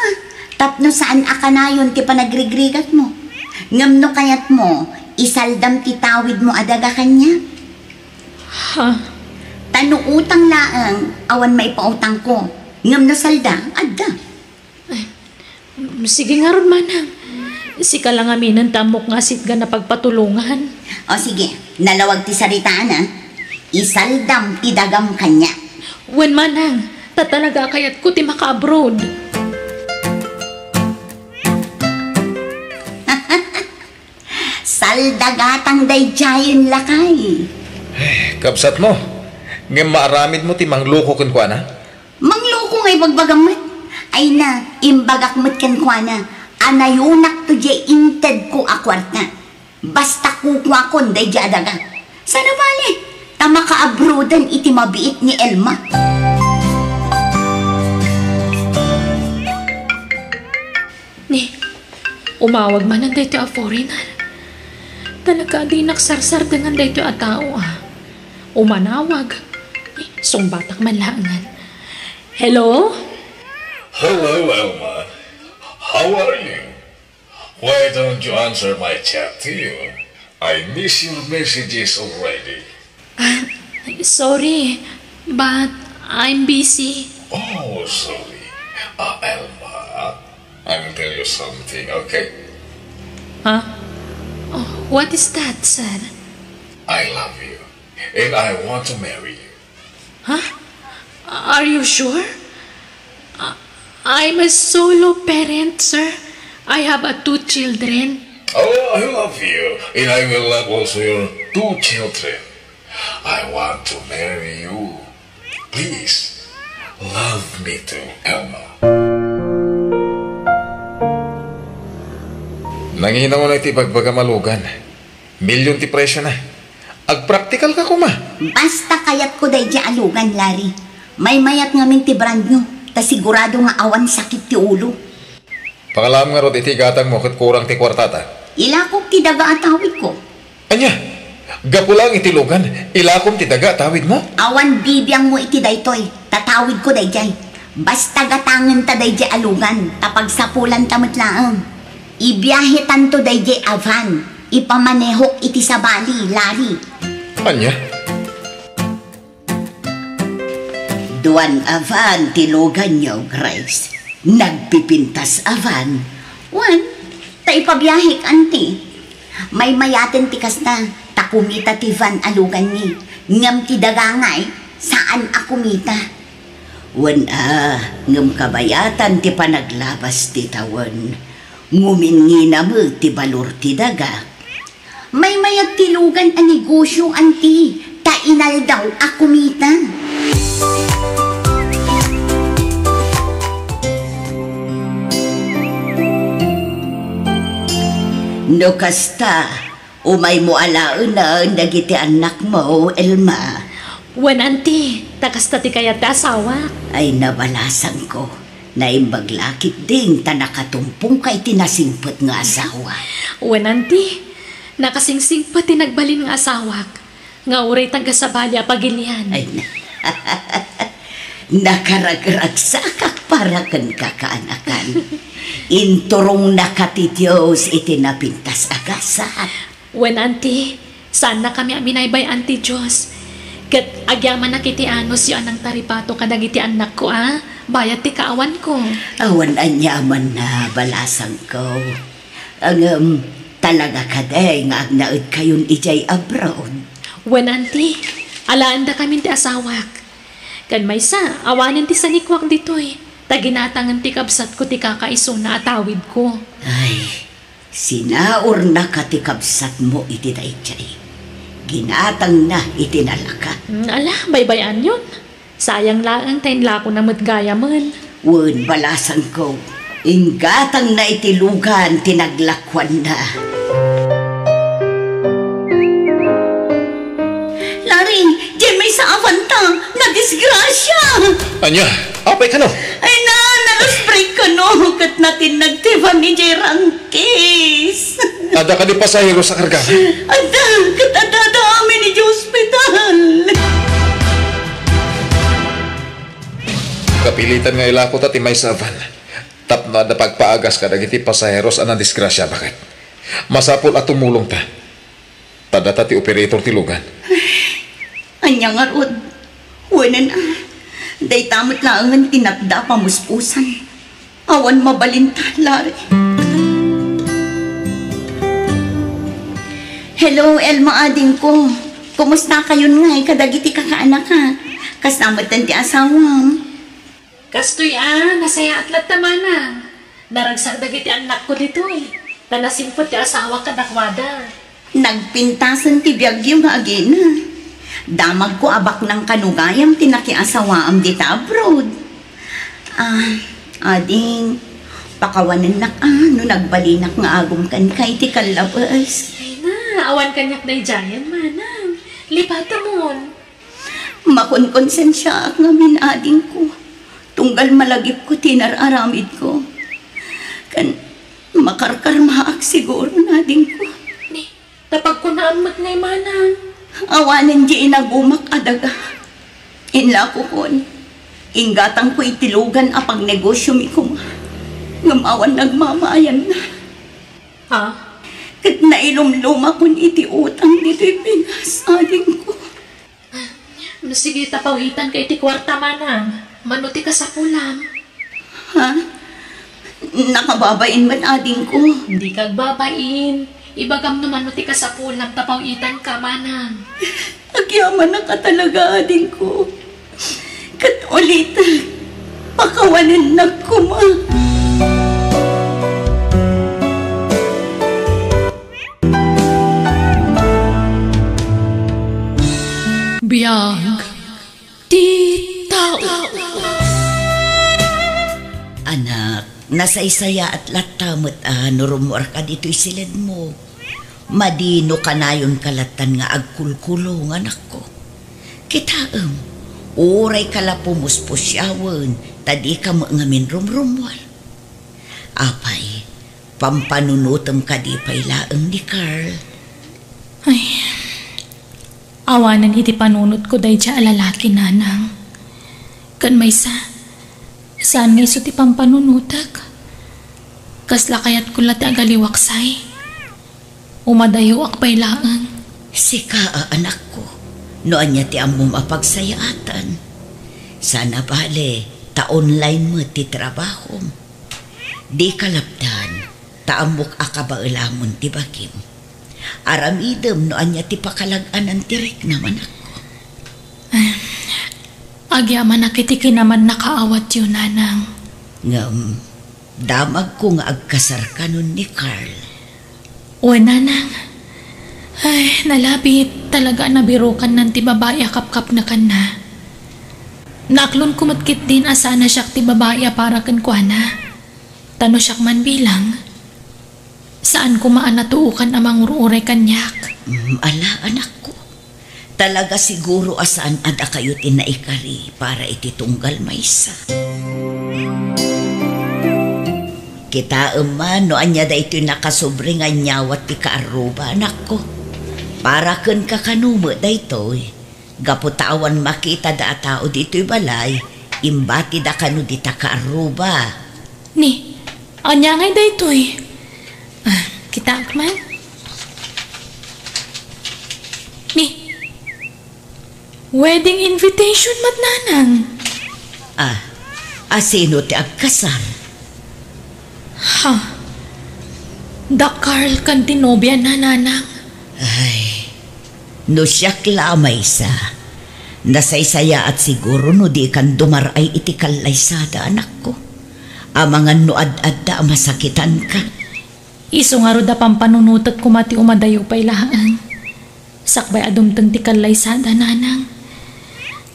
tapno saan a kanayon ti panagrigrigatmo. Ngem no kayatmo, isaldam ti tawidmo a daga kaniak. Ha? Ta no utang laeng, awan maipautangko. Ngem no salda, adda. Ay, mm, sige ngarud, Manang. Sika la ngaminen ti ammok nga sitgan a pagpatulongan. O sige, nalawag ti saritaan, a. Isaldam ti dagam kaniak. Wen, Manang, ta talaga a kayatko ti maka-abroad. Saldagatang daydiayen, lakay. Eh, kabsatmo, ngem maaramidmo ti mangloko kenkuana? Mangloko nga ibagbagam met. Ay na, imbagak met kenkuana a nayonakto diay intedko a kuarta. Basta kukuakon daydiay a daga. Saan a bale, ta makaabroaden iti mabiit ni Elma. Ni, umawag manen daytoy a foreigner. Talaga a dinak sarsardengan daytoy a tao, a. Umanawag. Ni, sungbatak man laengen. Hello? Hello, Elma. How are you? Why don't you answer my chat to you? I miss your messages already. Ah, sorry, but I'm busy. Oh, sorry. Uh, Elma, I will tell you something, okay? Huh? Oh, what is that, sir? I love you, and I want to marry you. Huh? Are you sure? Uh, I'm a solo parent, sir. I have a two children. Oh, I love you, and I will love also your two children. I want to marry you. Please, love me too, Elma. Nangina mo na iti bagbagam a lugan. Milyon ti presyo na. Agpraktikal ka koma. Basta kayatko daydiay a lugan, Larry. Maymayat ngamin ti brand new, ta sigurado nga awan sakit ti ulo. Pangalaam ngarud iti gatangmo ket kurang ti kuartata. Ilakok ti daga a tawidko. Ania? Gapu laeng iti lugan, ilakom ti daga a tawidmo? Awan bibiangmo iti daytoy, tatawidko daydiay. Basta gatangenta daydiay a lugan, ta pagsapulanta met laeng. Ibiahetanto daydiay a van, ipamanehok iti sabali, Larry. Ania? Duan a van ti luganyo, Grace. Nagpipintas a van. Wen, ta ipabiahek, Auntie. Maymayaten ti kasta, ta kumita ti van a luganmi. Ngem ti daga ngay, saan a kumita. Wen a, ngem kabayatan ti panaglabas ti tawen. Nguminngina met ti balor ti daga. Maymayat ti lugan a negosio, Auntie, ta inaldaw a kumita. No kasta, umaymo alaenan dagiti annakmo, Elma. Wen, Auntie, ta kasta ti kayat ti asawak. Ay, nabalasangko. Naimbag la ketdin ta nakatumpongka iti nasingpet nga asawa. Wen, Auntie, nakasingsingpet ti nagbalin nga asawak, nga uray taga-sabali a pagilian. Ay, na. Nakaragragsakak para kenka, kaanakan. Inturongnaka ti Dios iti napintas a gasat. Wen, Auntie, saannakami a binaybay-an ti Dios. Ket agyamanak iti anusyo a nangtaripato kadagiti annakko a bayat ti kaawanko. Awan aniamanna, balasangko. Ngem, talaga kadi nga agnaedkayon idiay abroad? Wen, Auntie, alaendakamin ti asawak. Ken maysa, awanen ti sanikuak ditoy, ta ginatangen ti kabsatko ti kakaisuna a tawidko. Ay, sinaurnaka ti kabsatmo iti daydiay. Ginatangna iti nalaka. Hmm, ala, baybay-anyon. Sayang laeng ta inlakona met gayamen. Wen, balasangko, inggatangna iti lugan ti naglakuanna. Larry, diay maysa a bantang, nadisgrasia! Ania? Apay kano? Ay na, nalus-break kano, ket natinnag ti van idiay rangkis. Adda kadi pasahero sa karga? Adda, ket adda, adda amin idiay ospital. Kapilitan nga ilako ta ti maysa a van tapno adda pagpaagas kadagiti pasaheros a nadisgrasia, baket. Masapul a tumulongta. Ta data ti operator ti lugan. Ania ngarud? Wenen a, dayta met laengen ti natda a pamuspusan. Awan mabalinta, Larry. Hello, Elma, adingko. Kumustakayon ngay kadagiti kakaanakak? Kasta metten ti asawam? Kastoy a, nasayaat latta, manang. Naragsak dagiti annakko ditoy, ta nasimpet ti asawak kadakuada. Nagpintasen ti biagyo nga agina. Damagko a baknang kano gayam ti nakiasawaam dita abroad. Ah, ading, pakawanennak a no nagbalinak nga agum kenka iti kallabes. Ay na, awan kaniak daydiayen, manang. Lipatamon. Makonkonsensiaak ngamin, adingko, tunggal malagipko ti inar-aramidko. Ken makarkarmaak siguro, adingko. Ni, ta pagkunaam met ngay, manang. Awanen di inagumak a daga. Inlakokon, inggatangko iti lugan a pagnegosyomi koma. Ngem awan nagmamayanna. Ha? Ket nailumlumakon iti utang ditoy Pinas, adingko. No sige, ta pawitanka iti kuarta, manang. Mano ti kasapulam? Ha? Nakababain met, adingko. Dika agbabain. Ibagam no mano ti kasapulam ta pawitanka, manang. Agyamanak a talaga, adingko. Ket ulitek, pakawanennak koma. Biag ti tao. Anak, nasaysayaat latta met a no rummuarka ditoy siledmo. Madi no kanayonka lattan nga agkulkulong, anakko. Kitaem, uray ka la pumuspusiawen, ta dika met ngamin rumrummuar. Apay, pampanunotem kadi pay laeng ni Carl? Ay, awanen iti panunotko daydiay a lalaki, nanang. Ken maysa, saan nga isu ti pampanunotek? Kasla kayatko la ti agaliwaksay? Umadayoak pay laeng. Sika a anakko, no ania ti ammom a pagsayaatan. Sana bale, ta online met ti trabahom. Dika lapdan, ta ammok a kabaelamon ti bagim. Aramidem no ania ti pakalag-anan ti riknam, anakko. Agyamanak iti kinamannakaawatyo, nanang. Ngem, damagko nga agkasarkanon ni Carl. Wen, nanang. Ay, nalabit. Talaga a nabirukannan ti babai a kapkapnekanna. Naaklonko met ketdin a saan a siak ti babai a para kenkuana. Ta no siak man bilang, saan koma a natuokan a mangur-uray kaniak. Mm, ala, anakko. Talaga siguro a saan a dakayo ti naikari para iti tunggal maysa. Kitaem man no ania daytoy nakasobri nga nyawat ti kaarruba, anakko. Para kenka kano met daytoy. Gapu ta awan makitada a tao ditoy balay, Imbatida kano dita kaarruba. Ni, ania ngay daytoy? Ah, kitaak man. Ni, wedding invitation met, nanang. Ah, asino ti agkasar? Ha? Da Carl ken ti nobiana, nanang. Ay, no siak la a maysa, nasaysayaat siguro no dikan dumar-ay iti kallaysada, anakko. Amangan no ad-adda a masakitanka. Isu ngarud a pampanunotek koma ti umadayo pay laeng. Sakbay a dumteng ti kallaysada, nanang.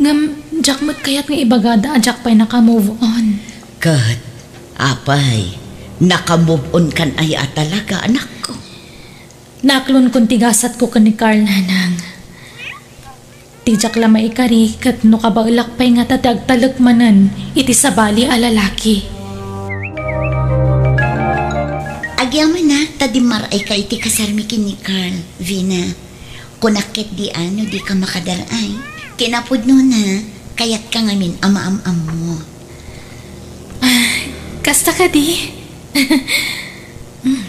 Ngem diak met kayat nga ibagada a diak pay naka-move on. Ket, apay, naka-move on kan aya a talaga, anakko? Naaklonkon ti gasatko ken ni Carl, nanang. Ti diak la maikari ket no kabaelak pay ngata ti agtalek manen iti sabali a lalaki. Agyamanak ta dimmaray ka iti kasarmi ken ni Carl, Vina. Kunak ketdi a no dika makadar-ay. Kinapudnona, kayatka ngamin a maam-ammo. Ah, kasta kadi? Hmm,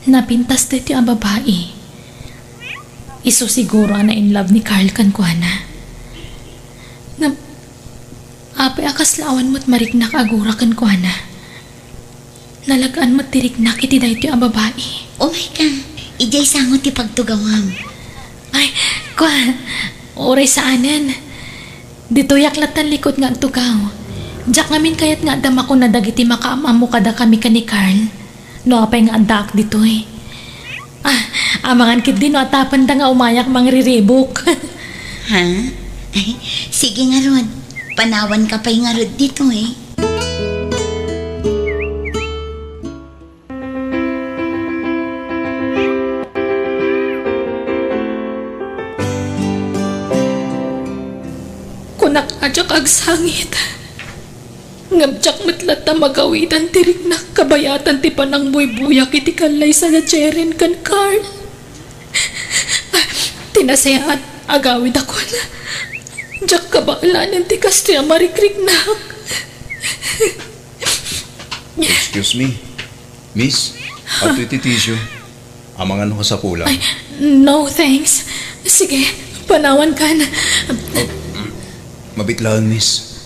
napintas daytoy a babai. Isu siguro a na-in love ni Carl kenkuana. Ngem, apay a kasla awan met mariknak a agura kenkuana? Nalag-an met ti riknak iti daytoy a babai. Umayka, idiay sango ti pagtugawam. Ay, kua, uray saanen. Ditoyak latta likud nga agtugaw. Diak ngamin kayat nga adda makuna dagiti makaam-ammo kadakami ken ni Carl. No apay nga addaak ditoy. Ah, amangan ketdi no atapenda nga umayak mangriribuk. Ha? Sige ngarud, panawanka pay ngarud ditoy. Kunak a diak agsangit. Ngem diak met latta magawidan ti riknak kabayatan ti panangbuybuyak iti kallaysa da Jeren ken Carl. Ti nasayaat, agawidakon. Diak kabaelanen ti kastoy a marikriknak. Excuse me, miss, adtoy ti tissue. Amangan no kasapulan. Ay, no, thanks. Sige, panawankan. Oh, mabit laeng, miss.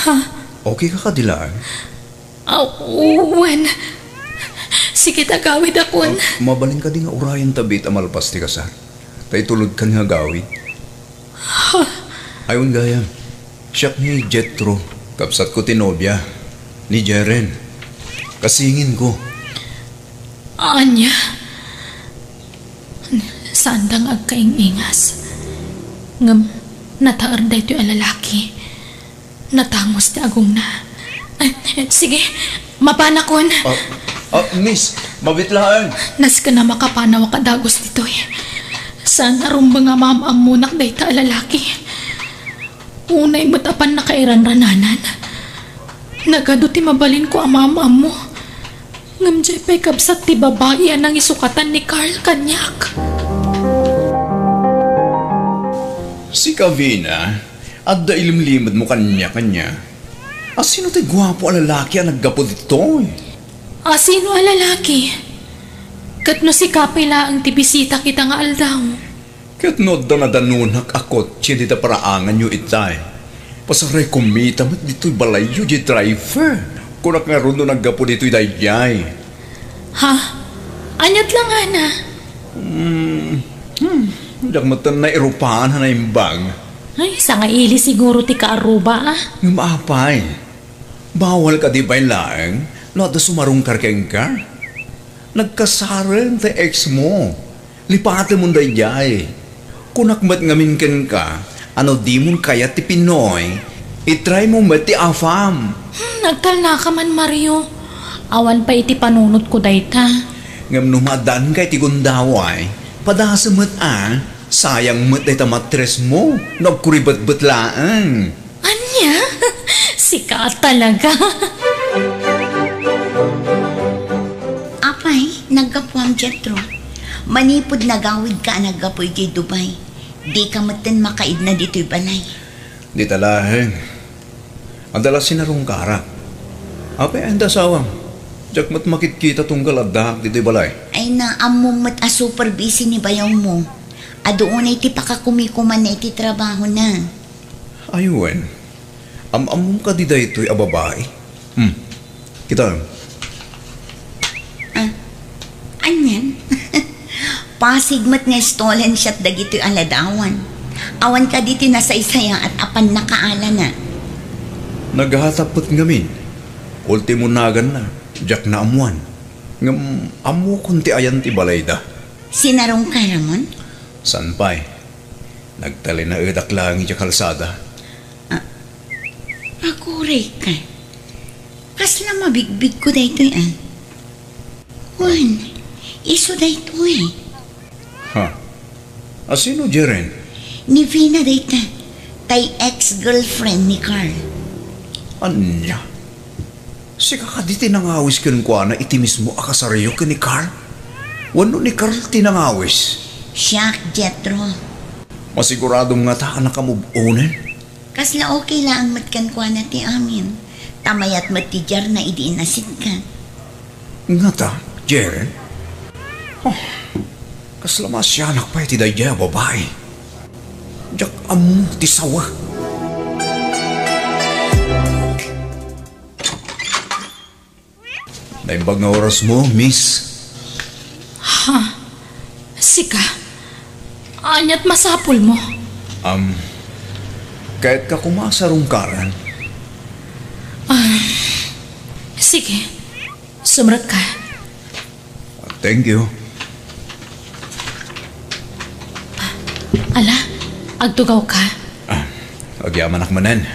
Ha? Okay ka kadi laeng? Ah, wen. Sige, agawidakon. Ah, mabalin kadi nga urayen ta biit a malpas ti kasar? Ta itulodkan nga agawid. Ha? Ay, wen gayam. Siak ni Jethro, kabsatko ti nobia ni Jeren. Kasinginko. Ania? Saanda nga agkaing-ingas. Ngem nataer daytoy a lalaki. Natangos ti agongna. Ay, sige, mapanakon. Ah, ah, miss, mabit laeng. Nasken a makapanawak a dagus ditoy. Saan a rumbeng a maam-ammonak dayta a lalaki. Unay met a pannakairanrananan. Nagadu ti mabalinko a maam-ammo. Ngem diay pay kabsat ti babai a nangisukatan ni Carl kaniak. Sika, Vina, adda ilimlimedmo kaniak ania? Asino ti guapo a lalaki a naggapu ditoy? Asino a lalaki? Ket no sika pay laeng ti bisita kita nga aldaw? Ket no adda nadanonak a kotse dita paraanganyo itay, pasaray kumita met ditoy balayyo diay driver. Kunak ngarud no naggapu ditoy daydiay. Ha? Aniat la ngana? Hmm, hmm, diak metten nairupan a naimbag. Ay, sangaili siguro ti kaarruba, ah. Ngem apay, bawal kadi pay laeng no adda sumarungkar kenka? Nagkasaren ti ex mo. Lipatemon daydiay. Kunak met ngamin kenka a no dimon kayat ti Pinoy, itraymo met ti AFAM. Hmm, agtalnaka man, Mario. Awan pay iti panunotko dayta. Ngem no maaddaanka iti gundaway, padasem met a, sayang met dayta mattress mo no agkuribetbet laeng. Ania? Sika talaga. Apay, naggapuam, Jethro. Manipud nagawidka a naggapu idiay Dubai, dika metten makaidna ditoy balay. Dita laeng. Adda la sinarungkarak. Apay ayan ti asawam? Diak met makitkita tunggal addaak ditoy balay. Ay, ammom met a super busy ni bayawmo. Adu unay ti pakakumikumanna iti trabahona. Ay wen, am-ammom kadi daytoy a babai? Hmm. Kitaem. Ah, anian? Pasig met nga stolen shot dagitoy a ladawan. Awan kadi ti nasaysayaat a pannakaalana. Naghatap met ngamin. Ultimo naganna, diak naammuan. Ngem ammokon ti ayan ti balayda. Sinarungkaramon? Saan pay. Nagtalinaedak laeng idiay kalsada. Ah, agurayka. Kasla mabigbigko daytoy, ah. Wen, isu daytoy. Ha? A sino, Jeren? Ni Vina dayta. Tay ex-girlfriend ni Carl. Ania? Sika kadi ti nangawis kenkuana iti mismo a kasaryo ken ni Carl? Wenno ni Carl ti nangawis? Siak, Jethro. Masiguradom ngata a nakamove-onen? Kasla okay laeng met kenkuana ti amin. Ta mayat met ti diarna idi inasitkan. Ngata, Jeren? Oh, kasla maasianak pay ti daydiay a babai. Diak ammo ti sawa. Naimbag nga orasmo, miss. Ha? Sika? Aniat masapulmo? Um, kayatka koma a sarungkaran. Ah, sige. Sumrekka. Thank you. Ala, agtugawka. Ah, agyamanak manen.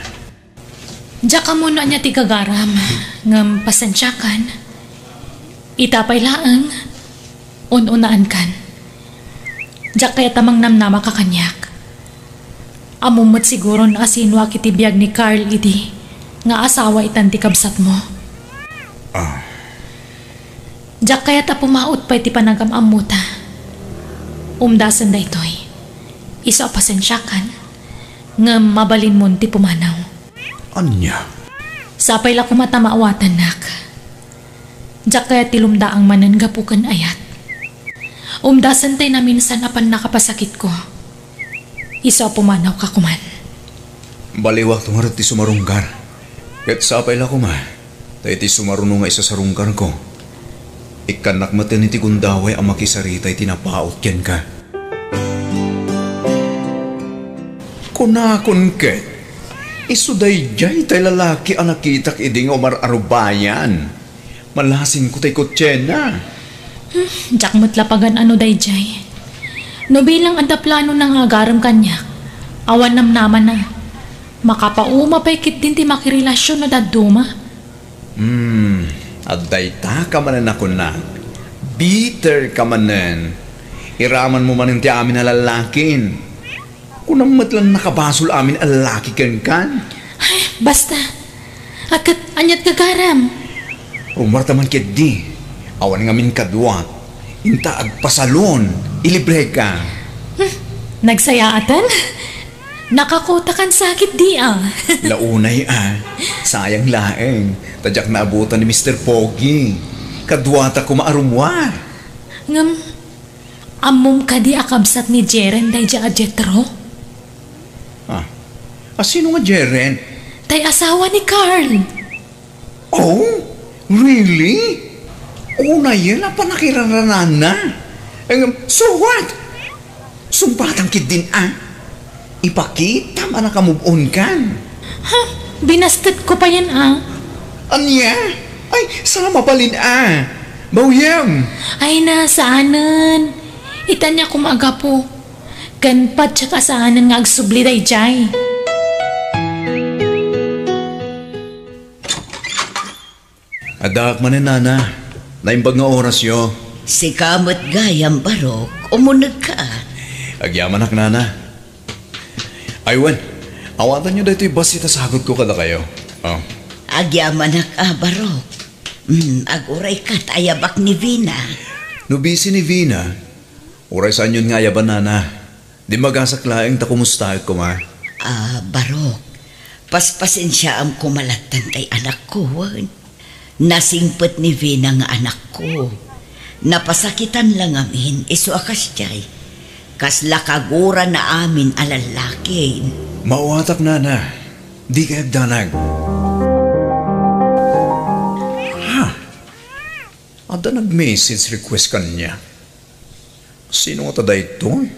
Diak ammo no ania ti gagaram, ngem pasensiakan. Ita pay laeng, un-unaankan. Diak kayat a mangnamnamaka kaniak. Ammom met siguron a sinuak iti biag ni Carl idi nga asawa itan ti kabsatmo. Ah. Diak kayat a pumaut pay ti panagam-ammota. Umdasen daytoy. Isu a pasensiakan, ngem mabalinmon ti pumanaw. Ania? Sapay la koma ta maawatannak. Diak kayat ti lumdaang manen gapu ken ayat. Umdasen tay naminsan a pannakapasakitko. Isu a pumanawka koman. Baliwakto ngarud ti sumarungkar. Ket sapay la koma, ta iti sumaruno nga isasarungkarko, ikkannak metten iti gundaway a makisarita iti napaut kenka. Kunakon ket, isu daydiay tay lalaki a nakitak idi nga umar-arubayan. Malasingko tay kotsena. Hmm, diak met la pagan-ano daydiay. No bilang adda planona nga agarem kaniak, awan namnamana. Makapauma pay ketdin ti makirelasion no dadduma. Hmm, adda itaka manen a kunak. Bitter ka manen. Iramanmo manen ti amin a lallakin. Kunam met la nakabasol amin a lalaki kenkan. Ay, basta. Ket aniat gagaram? Rumarta man ketdi. Awan ngamin kaduak. Inta agpasalon. Ilibreka. Hmm, nagsayaatan? Nakakotakan sakit di, ah. Launay, ah. Sayang laeng. Ta diak naabutan ni Mister Pogi. Kaduata koma a rummuar. Ngem, ammom kadi a kabsat ni Jeren daydiay a Jethro? Ah, a sino nga Jeren? Tay asawa ni Carl. Oh, really? Unayen a pannakiraranaanna. Em, so what? Sungpatan ketdin a. Ipakitam a nakamove-on kan. Ha? Binastetko payen a. Ania? Ay, sa mabalin a. Bawyem. Ay na, saanen. Ita ania koma a gapu. Ken patiek a saanen nga agsubli daydiay. Addaak manen, Nana. Naimbag nga orasyo. Sika met gayam, Barok. Umunegka. Agyamanak, Nana. Ay wen, awatanyo daytoy bassit a sagutko kadakayo. Oh. Agyamanak a, Barok. Hmm, agurayka ta ayabak ni Vina. No busy ni Vina, uray saanyon nga ayaban, Nana. Dimmagasak laeng ta kumustaek koma. Ah, Barok. Paspasensiaam koma latta tay anakko, wen. Nasingpet ni Vina nga anakko. Napasakitan la ngamin, isu a kasdiay. Kasla kagurana amin a lallaki. Maawatak, nana. Di kay agdanag. Ha? Adda nag-message request kaniak. Sino ngata daytoy?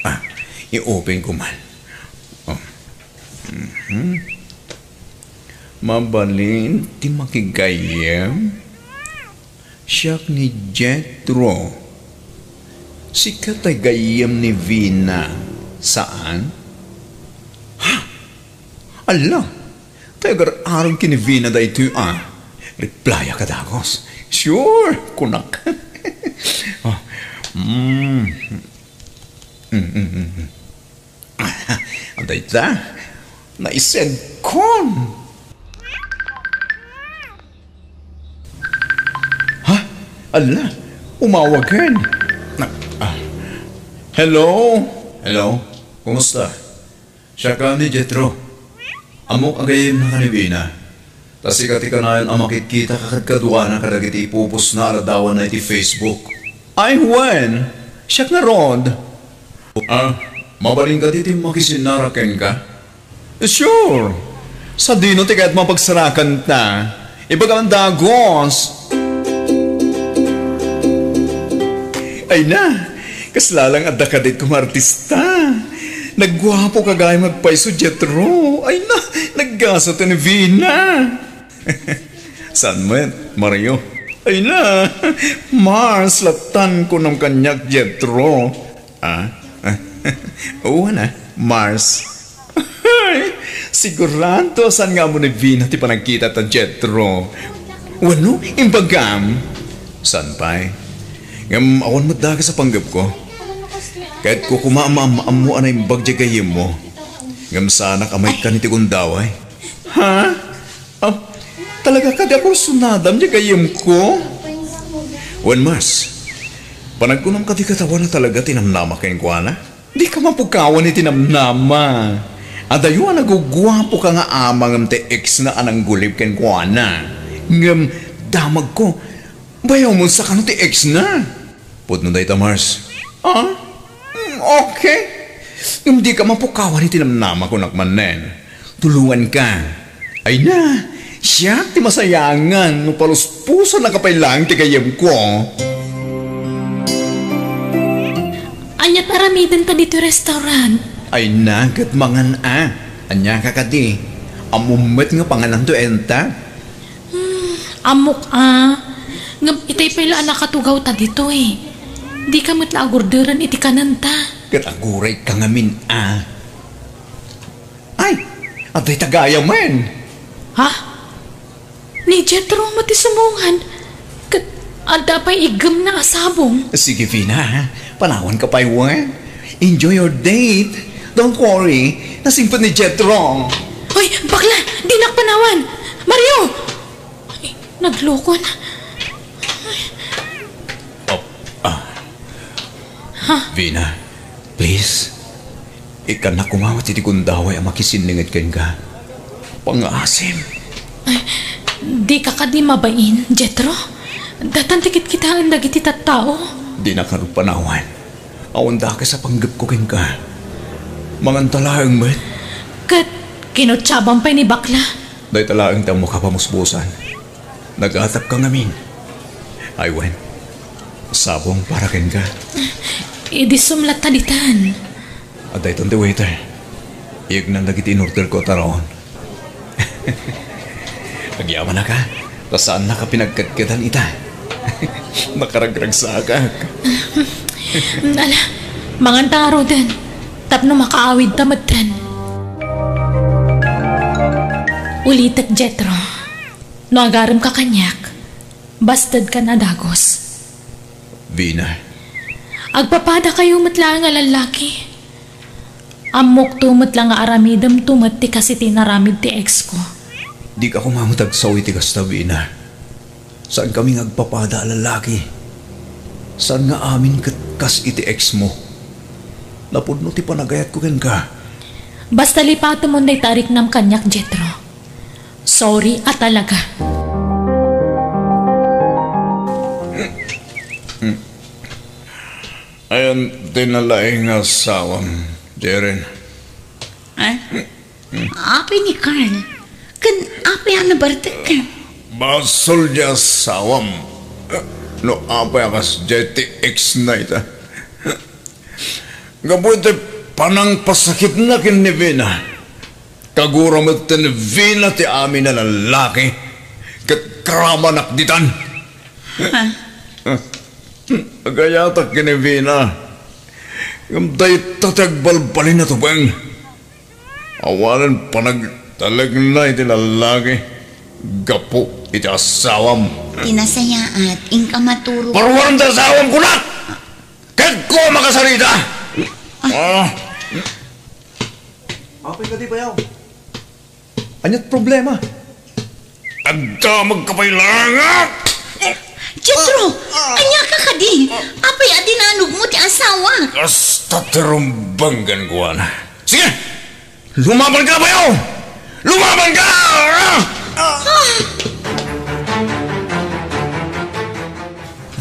Ah, i-open ko man. Oh. Mhm. Mabalin ti makigayyem? Siak ni Jethro. Sika tay gayyem ni Vina, saan? Ha? Ala, tay agar-arog ken ni Vina daytoy a. Replyak a dagus. Sure, kunak. Oh. Mm. Mm, mm, mm, mm. Dayta, naised kon. Ha? Ala, umawagen. Na, ah. Hello? Hello? Kumusta? Siak ni Jethro. Ammok a gayyemna ken ni Vina. Ta sika ti kanayon a makitkita kadkaduana kadagiti ipupostna a ladawanna iti Facebook. Ay, wen, siak ngarud. Ah, mabalin kadi ti makisinnarak kenka? Sure. Sadino ti kayatmo a pagsarakanta? Ibagam dagus. Ay na, kasla lang adda kadit koma artista. Nagguapoka gayam agpayso, Jethro. Ay na, naggasat ni Vina. Saan met, Mario? Ay na, Mars, lattan kunam kaniak, Jethro. Ah? Wen a, Mars. Sigurado, saan nga ammo ni Vina ti panagkitata, Jethro? Wenno, imbagam? Saan pay? Ngem awan met dakes a panggepko. Kayatko koma a maam-ammo a naimbag diay gayyemmo. Ngem saanak a maikkan iti gundaway. Ha? Ah, talaga kadi a kursunadam diay gayyemko? Wen, Mars, panagkunam kadi ket awan a talaga ti namnama kenkuana? Dika mapukawan iti namnama. Adayo a naguguapoka nga ama ngem ti ex-na a nanggulib kenkuana. Ngem damagko, bayaw mo sa kano ti ex-na. Pudno dayta, Mars. Ah? Mm, okay. Ngem dika mapukawan iti namnama, kunak manen. Tulonganka. Ay na, siak ti masayangan no paluspusannaka pay laeng ti gayyemko. Ania ti aramidenta ditoy restaurant? Ay na, ket mangan a. Ania ka kadi? Ammom met nga pangananto enta? Hmm, ammok a. Ngem itay pay la a nakatugawta ditoy. Dika met la agurderen iti kanenta. Ket agurayka ngamin a. Ay, adda ita gayamen. Ha? Ni Jethro met ti sumungan. Ket adda pay iggemna a sabong. Sige, Vina, ha? Panawanka pay wen. Enjoy your date. Don't worry. Nasingpet ni Jethro. Hoy, bakla! Dinak panawan! Mario! Ay, naglukon. Oh, ah. Ha? Vina, please. Ikkannak koma met iti gundaway a makisinninged kenka. Pangngaasim. Ay, dika kadi mabain, Jethro? Datan ti kitkitaen dagiti tattao. Dinak ngarud panawan. Awan dakes a panggepko kenka. Manganta laeng met. Ket kinutsaban pay ni bakla. Dayta laeng ti ammok a pamusbosan. Nagatapka ngamin. Ay wen, sabong para kenka. Idi sumlatta ditan. Adda itan ti waiter. Iyegnan dagiti inorderko a taraon. Agyamanaka, ta saannaka pinagkedkedan ita. Nakaragragsakak. Ala, manganta ngaruden, tapno makaawidta metten. Ulitek, Jethro. No agaremka kaniak, bastedkan a dagus. Vina. Agpapadakayo met laeng a lallaki. Ammokto met la nga aramidemto met ti kas iti inaramid ti ex ko. Dika koma met agsao iti kasta, Vina. Saankami nga agpapada a lallaki. Saan nga amin ket kas iti ex mo. Napudno ti panagayatko kenka. Basta lipatemon dayta a riknam kaniak, Jethro. Sorry a talaga. Ayan ti nalaing nga asawam, Jeren. Eh? Apay ni Carl? Ken apay a nabartek? Basol ti asawam. No apay a kasdiay ti ex na ita. Gapu iti panangpasakitna ken ni Vina. Kagura met ni Vina ti amin a lallaki. Ket karamanak ditan. Ha? Agayatak ken ni Vina. Ngem dayta ti agbalbalin a tubeng. Awanen panagtalekna iti lallaki gapu iti asawam. Ti nasayaat, inka maturog. Paruan ti asawam, kunak! Ket ko makasarita! Ah. Apay kadi, bayaw? Aniat problema? Agdamagka pay laeng! Jethro! Ah, ah. Ania ka kadi? Apay a dinanogmo ti asawa? Kasta ti rumbeng kenkuana. Sige! Lumabanka, bayaw! Lumabanka! Ah! Ah!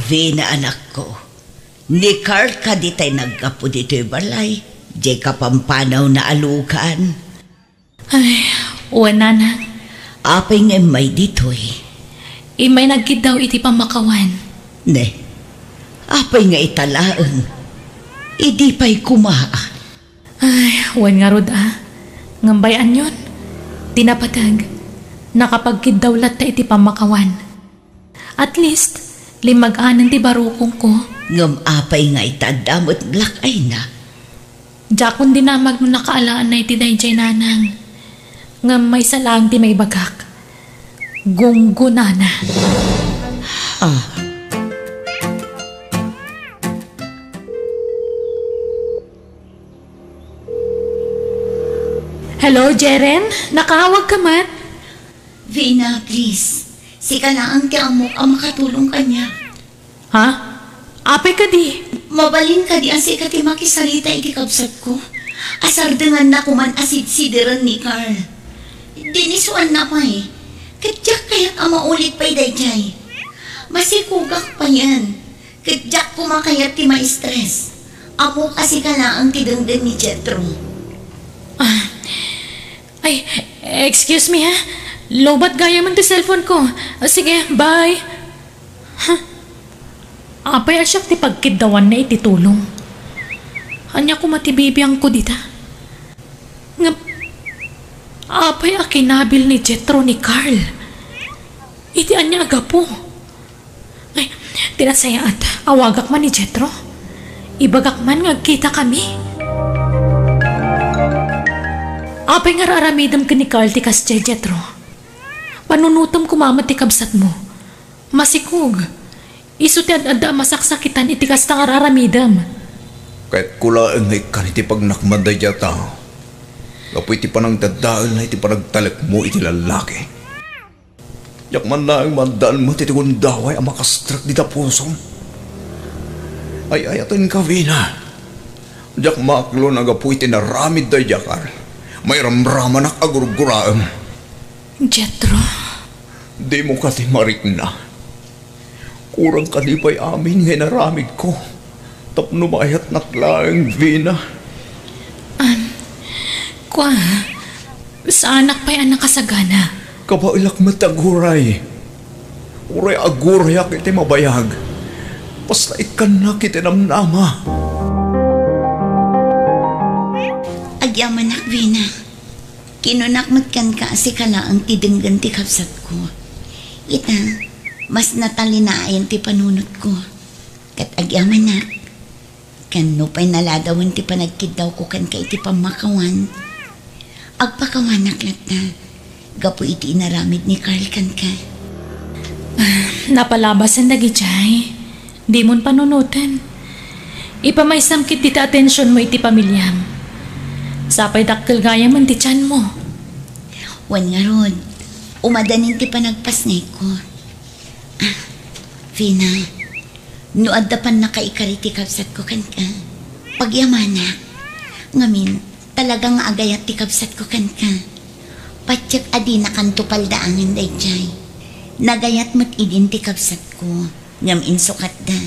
Vina, anakko, ni Carl kadi tay naggapu ditoy balay, diay kapampanawna a lugan. Ay, wen, nanang. Apay nga immay ditoy? Immay nagkiddaw iti pammakawan. Ne, apay nga ita laeng? Idi pay koma. Ay, wen ngarud a. Ngem bay-anyon, ti napateg, nakapagkiddaw latta iti pammakawan. At least, limmag-anen ti barukongko. Ngem apay nga ita adda met black eye na? Diakon dinamag no nakaalaanna iti daydiay, nanang. Ngem maysa laeng ti maibagak. Gunggonana. Ah. Hello, Jeren? Nakaawag ka met? Vina, please. Sika laeng ti ammok a makatulong kaniak. Ha? Apay kadi? Mabalin kadi a sika ti makisarita iti kabsatko? Asardenganna koman a sidsideren ni Carl. Dinisuanna pay. Ket diak kayat a maulit pay daydiay. Masikogak payen. Ket diak koma kayat ti ma-stress. Ammok a sika laeng ti denggen ni Jethro. Ah, ay, excuse me, ha? Lowbat gayamen ti cellphone ko. Ah, sige, bye. Ha? Apay a siak ti pagkiddawanna iti tulong? Ania koma ti bibiangko dita? Ngem, apay a kinabil ni Jethro ni Carl? Iti ania a gapu? Ay, ti nasayaat, awagak man ni Jethro. Ibagak man nga agkitakami. Apay nga ar-aramidem ken ni Carl ti kasdiay, Jethro? Panunotem koma met ti kabsatmo. Masikog. Isu ti ad-adda a masaksakitan iti kasta nga ar-aramidem. Kayatko laeng nga ikkan iti pagnakman daydiay a tao. Gapu iti panangdadaelna iti panagtalekmo iti lallaki. Diak man laeng maaddaan met iti gundaway a makastrek dita pusom. Ay-ayatenka, Vina. Diak maaklo a gapu iti naramid daydiay a Carl, mairamramanak a gurguraem. Jethro? Dimo kadi marikna? Kurang kadi pay amin nga inaramidko tapno maayatnak laeng, Vina? Am, kua, saanak pay a nakasagana. Kabaelak met aguray. Uray agurayak iti mabayag. Basta ikkannak iti namnama. Agyamanak, Vina. Kinunak met kenka a sika laeng ti denggen ti kabsatko. Ita, mas natalinaen ti panunotko. Ket agyamanak, ken nupay naladawen ti panagkiddawko kenka iti pammakawan, agpakawanak latta gapu iti inaramid ni Carl kenka. Ah, napalabasen dagidiay. Dimon panunoten. Ipamaysam ketdi ti atensionmo iti pamiliam. Sapay dakkel gayamen ti tianmo. Wen ngarud, umadanin ti panagpasngayko. Ah, Vina, no adda pannakaikari ti kabsatko kenka, pagyamanak. Ngamin, Talaga nga agayat ti kabsatko kenka. Patiek a dinakanto paldaangen daydiay. Nagayat met idin ti kabsatko, ngem insukatda.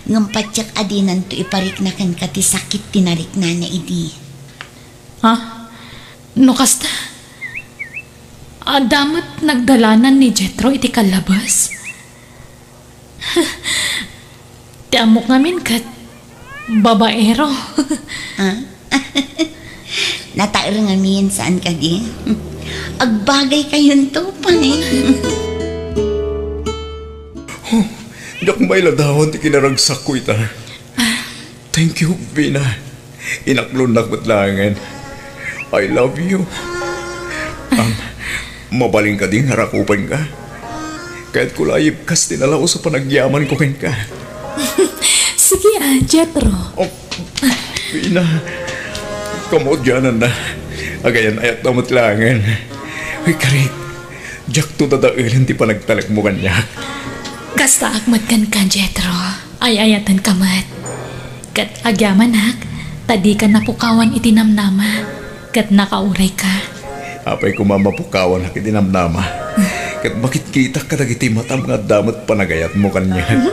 Ngem patiek a dinanto iparikna kenka ti sakit ti nariknana idi. Ha? No kasta? Adda met nagdalanan ni Jethro iti kallabes? Ti ammok ngamin ket babaero. Ah? Nataer ngamin, saan kadi? Agbagay kayonto pay. Huh, diak mailadawan ti kinaragsakko ita. Thank you, Vina. Inaklonnak met laengen. I love you. Um, mabalin kadi nga rakupenka? Kayatko la a ibkas ti nalaus a panagyamanko kenka. Sige, ah, Jethro. Oh, Vina, kamudiananna. Agayan-ayatna met laengen. Uy, karit, diakto dadaelen ti panagtalekmo kaniak. Kastaak met kenka, Jethro. Ay-ayatenka met. Ket agyamanak, ta dika napukawan iti namnama, ket nakaurayka. Apay koma mapukawanak iti namnama? Ket makitkitak kadagiti matam nga adda met panagayatmo kaniak.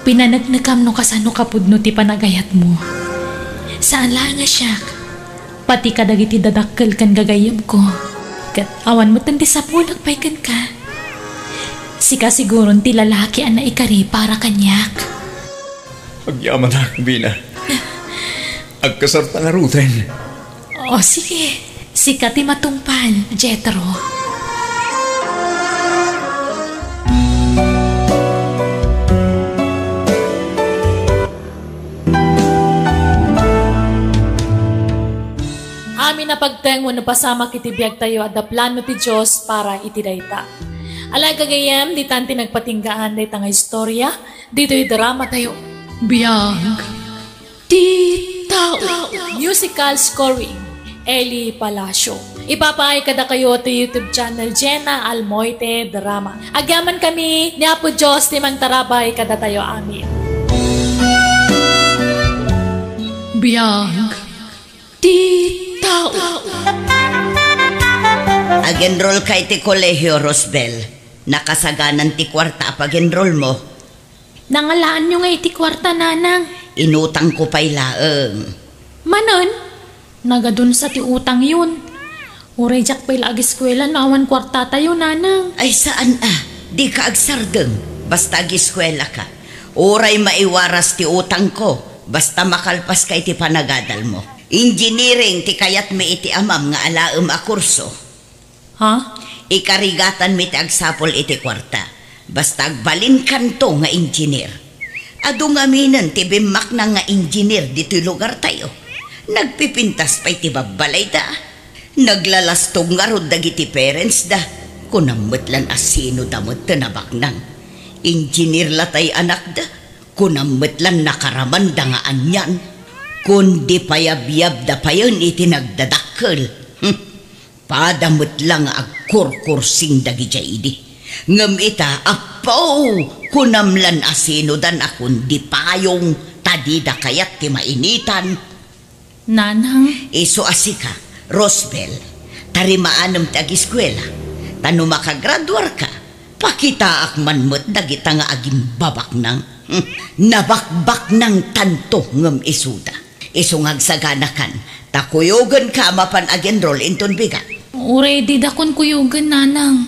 Pinaneknekam no kasano kapudno ti panagayatmo. Saan laeng a siak, pati kadagiti dadakkel ken gagayyemko. Ket awan metten ti sapulek pay kenka. Sika siguron ti lalaki a naikari para kaniak. Agyamanak, Vina. Agkasarta ngaruden. O, sige. Sika ti matungpal, Jethro. Amin a pagteng wenno pasamak iti biagtayo, adda plano ti Dios para iti dayta. Ala, gagayyem, ditan ti nagpatinggaan dayta nga istorya ditoy dramatayo. Biag ti tao. Musical scoring, Eli Palacio. Ipapaay kadakayo ti YouTube channel Jenna Almoite Drama. Agyamankami ni Apo Dios ti mangtarabay kadatayo amin. Biag ti tao. Ag-enrollka iti kolehio, Rosbel. Nakasaganan ti kuarta a pag-enrollmo. Nangalaanyo ngay iti kuarta, nanang? Inutangko pay laeng. Manen? Nagadunsa ti utangyon. Uray diak pay la agiskuela no awan kuartatayo, nanang. Ay, saan a. Dika agsardeng. Basta agiskuelaka. Uray maiwaras ti utangko. Basta makalpaska iti panagadalmo. Engineering ti kayatmi iti amam nga alaem a kurso. Ha? Ikarigatanmi ti agsapul iti kuarta. Basta agbalinkanto nga engineer. Adu ngaminen ti bimmaknang nga engineer ditoy lugartayo. Nagpipintas pay ti babbalayda. Naglalastog ngarud dagiti parents da. Kunam met lan a sino da met ti nabaknang. Engineer la tay anakda. Kunam met lan nakaramanda nga anian. Kundi payabyabda payen iti nagdadakkel. Hmm. Pada met la nga agkurkursing dagidiay idi. Ngem ita, Apo, kunam lan a sino dan a kundi payong ta dida kayat ti mainitan. Nanang. Isu a sika, Rosbel, ta rimaanem ti agiskuela, ta no makagraduarka, pakitaak man met dagita nga agimbabaknang. Hmm, nabakbaknang tanto ngem isuda. Isu nga agsaganakan, ta kuyogenka a mapan ag-enroll inton bigat. Uray didakon kuyogen, nanang.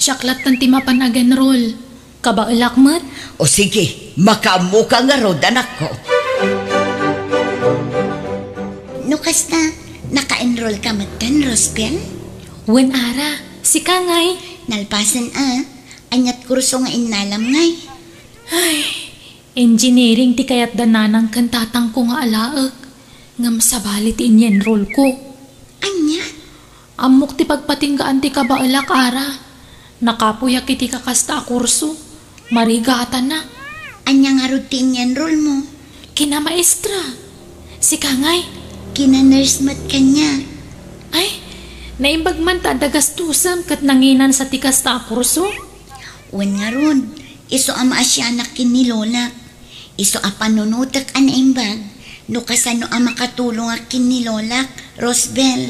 Siak latten ti mapan ag-enroll. Kabaelak met. O sige, makaammoka ngarud, anakko. No kasta, naka-enrollka metten, Rosbel? Wen, Ara. Sika ngay? Nalpasen a. Aniat kurso nga innalam ngay? Ay, engineering ti kayatda nanang ken tatangko nga alaek, ngem sabali ti inyenrollko. Ania? Ammok ti pagpatinggaan ti kabaelak, Ara. Nakapuyak iti kakasta a kurso. Marigatanak. Ania ngarud ti inyenrollmo? Kinamaestra. Sika ngay? Kina-nurse met kaniak. Ay, naimbag man ta adda gastosem ket nanginansa ti kasta a kurso? Wen ngarud, isu a maasianak ken ni Lolak. Isu a panunotek a naimbag, No kasano a makatulongak ken ni Lolak, Rosbel?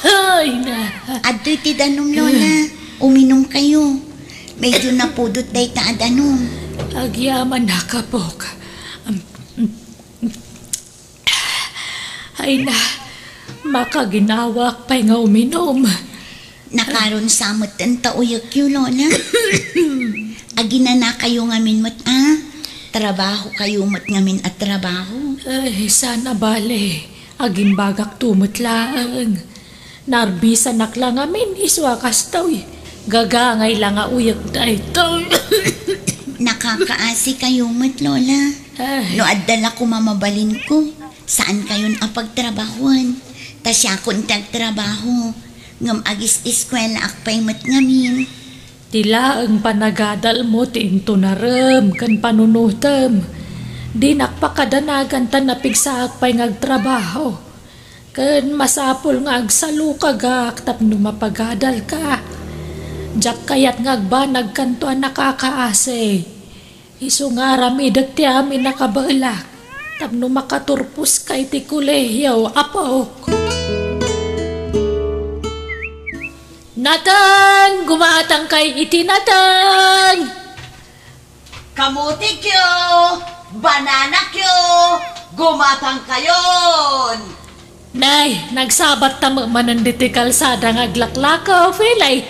Ay, na. Adtoy ti danum, Lola. Uminum kayo. Medyo napudot dayta a danum. Agyaman, nakapok. Ay na, makaginawak pay nga uminum. Nakaron sa met ta uyekyo, Lola. Aginana kayo ngamin met, a? Trabaho kayo met ngamin a trabaho. Ay, saan a bale. Agimbagak to met laeng. Narbisanak la ngamin isu a kastoy. Gagangay la nga uyek daytoy. Nakakaasi kayo met, Lola. Ay. No adda la koma mabalinko, saan kayon a pagtrabahoen. Ta siakon ti agtrabaho. Ngem agis-eskuelaak pay met ngamin. Ti laeng panagadalmo ti intunarem ken panunotem. Dinak pakadanagan ta napigsaak pay nga agtrabaho. Ken masapul nga agsalukagak tapno mapagadalka. Diak kayat nga agbanagkanto a nakakaasi. Isu nga aramidek ti amin a kabaelak tapno makaturposka iti kolehio, apok. Nateng! Gumatangkay iti nateng! Kamutikyo! Bananakyo! Gumatangkayon! Nay, nagsabatta met manen ditoy kalsada nga aglaklako, Felay.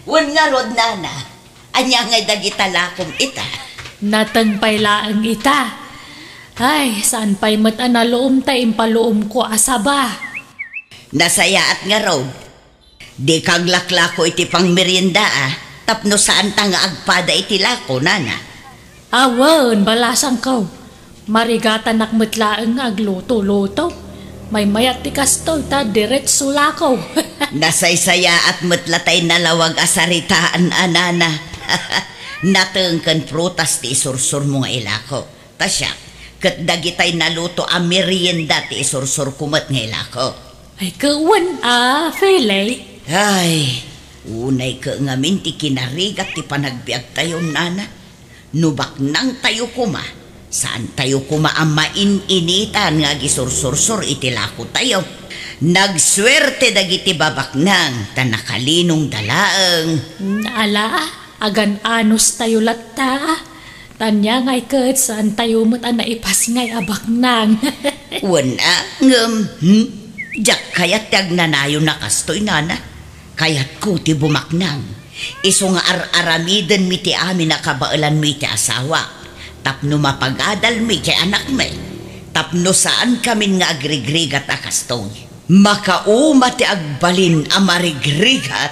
Wen ngarud, nana, ania ngay dagita lakom ita? Nateng pay laeng ita. Ay, saan pay met a naluom ta impaluomko a saba. Nasayaat ngarud. Dika aglaklako iti pangmerienda, a, tapno saanta nga agpada iti lako, nana. Awan, balasangko. Marigatanak met laeng nga agluto-luto. Maymayat ti kastoy ta diretso lako. Nasaysayaat met la tay nalawag a saritaan a, nana. Nateng ken prutas ti isursurmo nga ilako. Ta siak, ket dagitay naluto a merienda ti isursurko met nga ilako. Ay, ket wen a, Felay? Ay, unay ket ngamin ti kinarigat ti panagbiagtayo, nana. No baknangtayo koma, saantayo koma a main-initan nga agisursursor iti lakotayo. Nagsuerte dagiti babaknang ta nakalinongda laeng. Ala, agan-anostayo latta. Tania ngay ket saantayo met a naipasngay a baknang. Wen a, ngem, hmm? Diak kayat ti agnanayon a kastoy, nana. Kayatko ti bumaknang. Isu nga ar-aramidenmi ti amin a kabaelanmi iti asawak, tapno mapagadalmi ti anakmi, tapno saankamin nga agrigrigat a kastoy. Makauma ti agbalin a marigrigat.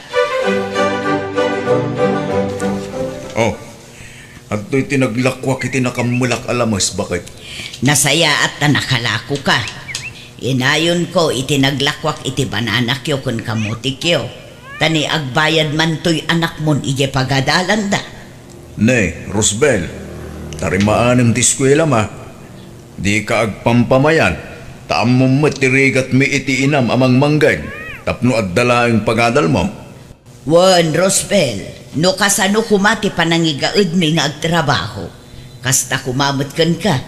Oh, adtoy ti naglakuak iti nakammelak a lames, baket. Nasayaat ta nakalakoka. Inayonko iti naglakuak iti bananakyo ken kamutikyo. Ta ni agbayad mantoy anakmon idiay pagadalanda. Ne, Rosbel, tarimaanem ti eskuelam a. Dika agpampamayan, ta ammom met ti rigatmi iti inam a mangmangged, tapno adda laeng pagadalmo. Wen, Rosbel, no kasano koma ti panangigaedmi nga agtrabaho, kasta koma met kenka.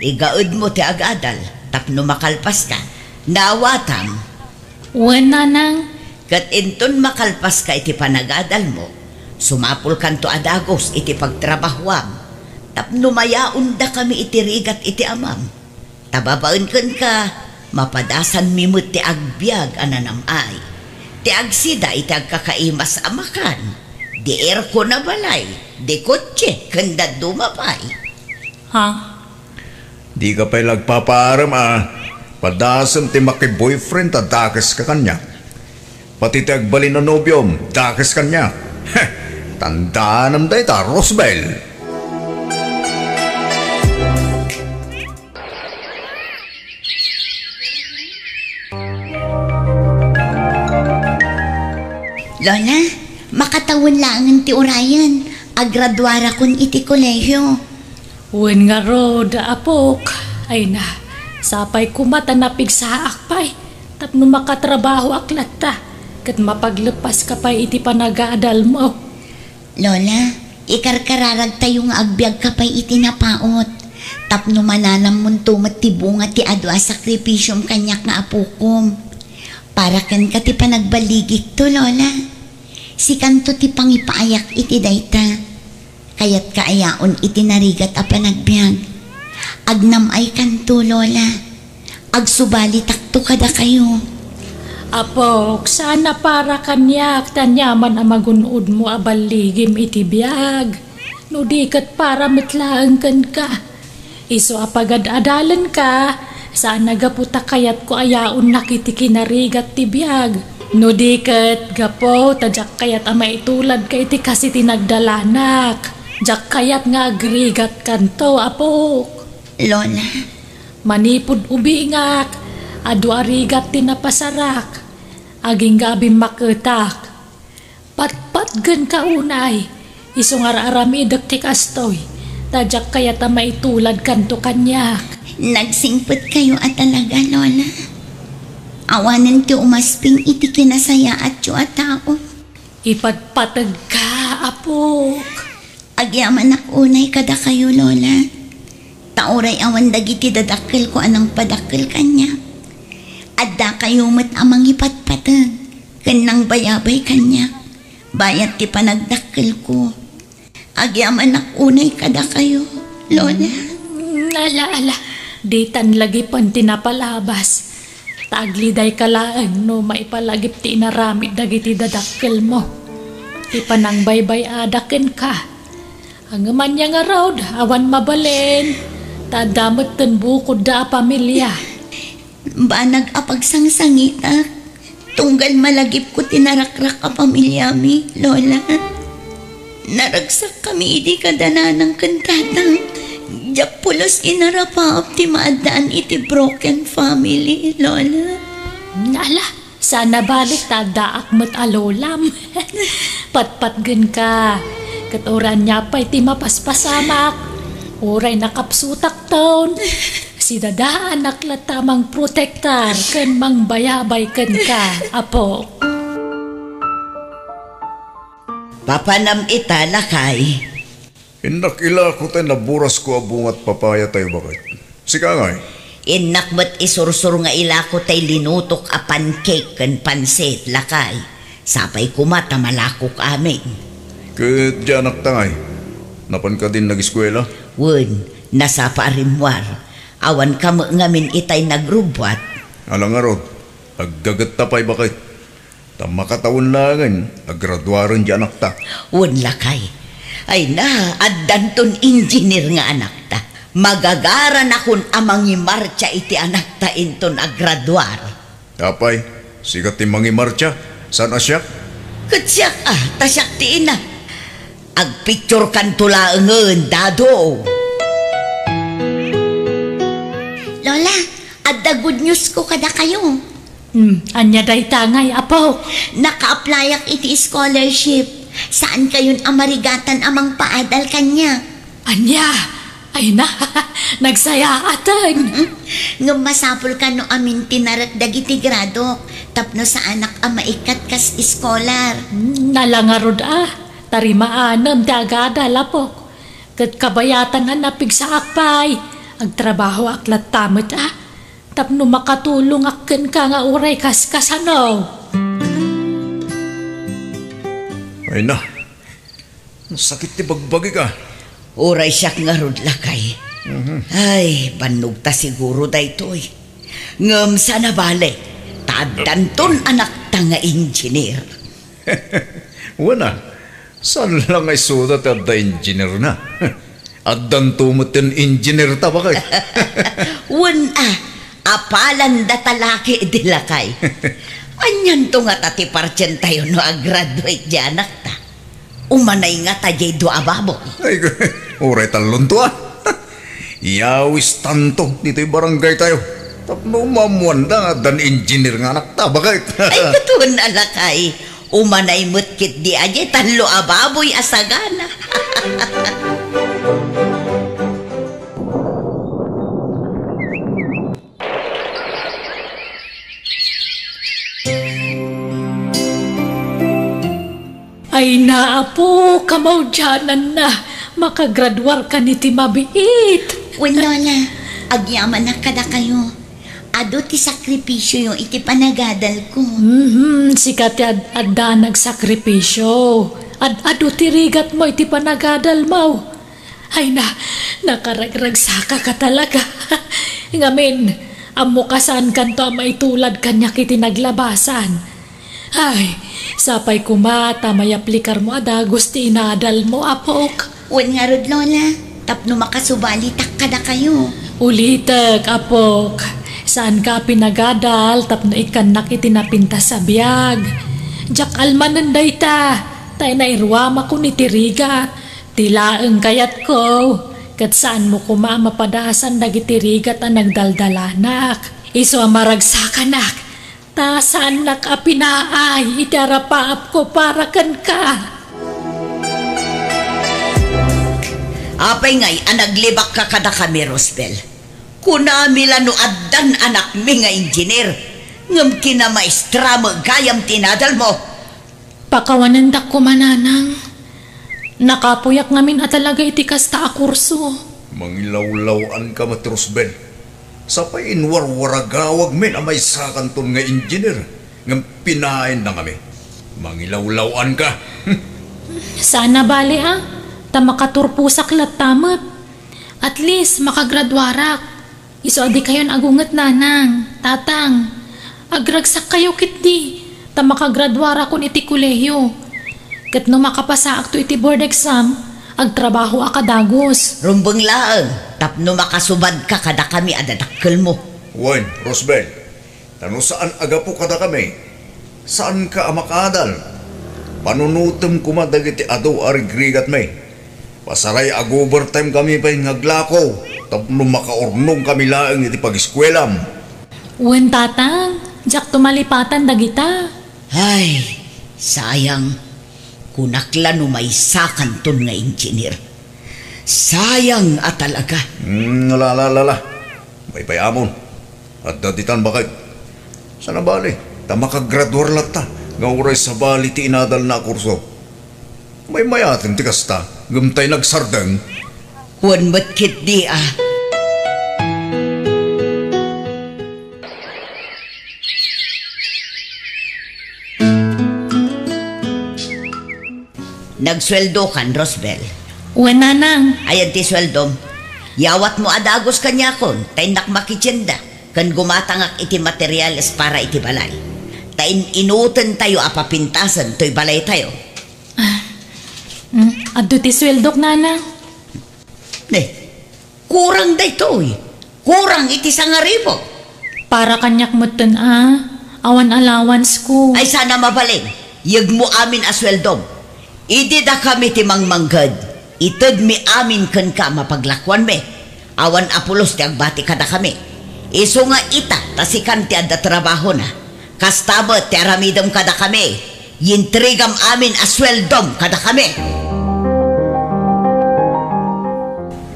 Igaedmo ti agadal tapno makalpaska. Naawatam? Wen, nanang. Ket inton makalpaska iti panagadalmo, sumapulkanto a dagus iti pagtrabahoam tapno mayaondakami iti rigat iti amam. Ta babaen kenka, mapadasanmi met ti agbiag a nanam-ay, ti agsida iti agkakaimas a makan, di aircon a balay, di kotse, ken dadduma pay. Ha? Dika pay la agpapaarem a padasem ti maki-boyfriend ta dakeska kaniak. Pati ti agbalin a nobiom, dakes kaniak. Heh, tandaanam dayta, Rosbel. Lola, makatawen laengen ti urayen. Agraduarakon iti kolehio. Wen ngarud, apok. Ay na, sapay koma ta napigsaak pay tapno makatrabahoak latta ket mapagleppaska pay iti panagadalmo. Lola, Ikarkararagtayo nga agbiagka pay iti napaut, tapno mananammonto met ti bunga ti adu a sakripisiom kaniak nga apokom. Para kenka ti panagballigikto, Lola. Sikanto ti pangipaayak iti dayta. Kayatka a yaon iti narigat a panagbiag. Agnam-aykanto, Lola. Agsubalitakto kadakayo. Apok, saan a para kaniak ti aniaman a magun-odmo a balligim iti biag. No di ket para met laeng kenka. Isu a pagad-adalenka, saan a gapu ta kayatko a yaonnak iti kinarigat ti biag. No di ket gapu ta diak kayat a maituladka iti kas iti nagdalanak. Diak kayat nga agrigatkanto, apok. Lola. Manipud ubingak, adu a rigat ti napasarak. Agingga a bimmaketak. Patpatgenka unay, isu nga ar-aramidek ti kastoy, ta diak kayat a maituladkanto kaniak. Nagsingpetkayo a talaga, Lola. Awanen ti umasping iti kinasayaatyo a tao. Ipatpategka, apok. Agyamanak unay kadakayo, Lola. Ta uray awan dagiti dadakkelko a nangpadakkel kaniak, addakayo met a mangipatpateg ken nangbayabay kaniak bayat ti panagdakkelko. Agyamanak unay kadakayo, Lola. Mm, ala, ala, ditan lagipen ti napalabas. Ta aglidayka laeng no maipalagip ti inaramid dagiti dadakkelmo. Ti panangbaybay-ada kenka. Ngem ania ngarud, awan mabalin. Ta adda metten bukodda a pamilia. Banag a pagsangsangitak. Tunggal malagipko ti narakrak a pamiliami, Lola. Naragsakkami idi kada nanang ken tatang. Diak pulos inarapaap ti maaddaan iti broken family, Lola. Ala, saan a balik ta addaak met a lolam. Patpatgenka. Ket uray ania pay ti mapaspasamak, uray nakapsutakton, sidadaanak latta a mangprotektar ken mangbayabay kenka, apo. Papanam ita, lakay? Innak ilako tay naburasko a bungat papaya tayo, baket. Sika ngay? Innak met isursur nga ilako tay linutok a pancake ken pansit, lakay. Sapay koma ta malakok amin. Ket diay anakta ngay? Napan kadin nageskuela? Wen, nasapa a rimmuar. Awan ka met ngamin itay nagrubbuat. Ala ngarud, aggagetta pay, baket. Ta makatawen laengen a graduaren diay anakta. Wen, lakay. Ay na, addanton engineer nga anakta. Magagaranakon a mangimartsa iti anakta inton agraduar. Apay, sika ti mangimartsa, saan a siak? Ket siak a, ta siak ti ina. Agpicturekanto laengen, Dado. Lola, adda good news ko kadakayo. Hmm, ania dayta ngay, apo? Naka-applyak iti scholarship. Saankayon a marigatan a mangpaadal kaniak. Ania? Ay na, nagsayaaten. Mm-mm. Ngem masapul kano amin ti narek dagiti gradok tapno saanak a maikkat kas iskolar. Hmm, ala ngarud a, ta rimaanem ti agadal, apok. Ket kabayatan a napigsaak pay, agtrabahoak latta met a. Tapno makatulongak kenka nga uray kaskasano. Ay na, sakit ti bagbagik a. Uray siak ngarud, lakay. Mhm. Ay, bannogta siguro daytoy. Ngem saan a bale, ta addanton anakta nga engineer. Wen a, saan la nga isuda ti adda engineerna? Addanto met ti engineerta, baket. Wen a, apalanda ta laki idi, lakay. Anianto ngata ti partientayo no agraduate diay anakta? Umanay ngata diay dua a baboy. Ay, uray tallonto a. Iyawistanto ditoy barangaytayo tapno maammoanda nga addan engineer nga anakta, baket. Ay, ket wen a, lakay. Umanay met ketdi a diay tallo a baboy a sagana. Ay, naapo, kamaudiananna, makagraduarkan iti mabiit. Wen, Lola, agyamanak kadakayo. Adu ti sakripisioyo iti panagadalko. Mhm, sika ti ad-, adda nagsakripisio. Ad-adu ti rigatmo iti panagadalmo. Ay na, nakaragragsaka ka talaga. Ngamin, ammo kasankanto a maitulad kaniak iti naglabasan. Ay, sapay koma ta mayaplikarmo a dagus ti inadalmo, apok. Wen ngarud, Lola, tapno makasubalitak kadakayo. Ulitek, apok. Saanka a pinagadal tapno ikkannak iti napintas a biag. Diak almanen dayta, ta nairuamakon iti rigat. Ti laeng kayatko, ket saanmo koma a mapadasan dagiti rigat a nagdaldalanak. Isu a maragsakanak, ta saannak a pinaay iti arapaapko para kenka. Apay ngay a naglibakka kadakami, Rosbel? Kunami la no addan anakmi nga engineer, ngem kinamaestra met gayam ti inadalmo. Pakawanendak koma, nanang. Nakapuyak ngamin a talaga iti kasta a kurso. Mangilawlaw-anka met, Rosbel. Sapay inwarwaragawagmin a maysakanton nga engineer, ngem pinaayna ngamin. Mangilawlaw-anka. Saan a bale, a, ta makaturposak latta met. At least, makagraduarak. Isu a dikayon agunget, nanang, tatang. Agragsakkayo ketdi, ta makagraduarakon iti kolehiyo. Ket no makapasaakto iti board exam, agtrabahoak a dagus. Rumbeng laeng tapno makasubadka kadakami a dadakkelmo. Wen, Rosbel, ta no saan a gapu kadakami, saanka a makaadal. Panunotem koma dagiti adu a rigrigatmi. Pasaray, ag-overtime kami pay nga aglako tapno makaurnongkami laeng iti pagiskuelam. Wen, tatang, diakto malipatan dagita. Ay, sayang. Kunak la no maysakanton nga engineer. Sayang a talaga. Hmm, la, la, la, la. Paypay-amon. Adda ditan, baket. Saan a bale, ta makagraduar latta, nga uray sabali ti inadalna a kurso. Maymayaten ti kasta, ngem tay nagsardeng. Wen met ketdi a. Nagsueldokan, Rosbel? Wen, nanang. Ayan ti sueldom. Yawatmo a dagus kaniakon, ta innak makitienda, ken gumatangak iti materials para iti balay. Ta in-inutentayo a papintasen toy balaytayo. Ah, mm, adda ti sueldok, nanang. Ne, kurang daytoy. Kurang iti sangaribu. Para kaniak metten a, awan allowance ko. Ay, saan a mabalin. Yegmo amin a sueldom. Idi dakami ti mangmangged, itedmi amin kenka a mapaglakuanmi. Awan a pulos ti agbati kadakami. Isu nga ita, ta sikan ti adda trabahona. Kasta met ti aramidem kadakami, yintrigam amin a sueldom kadakami.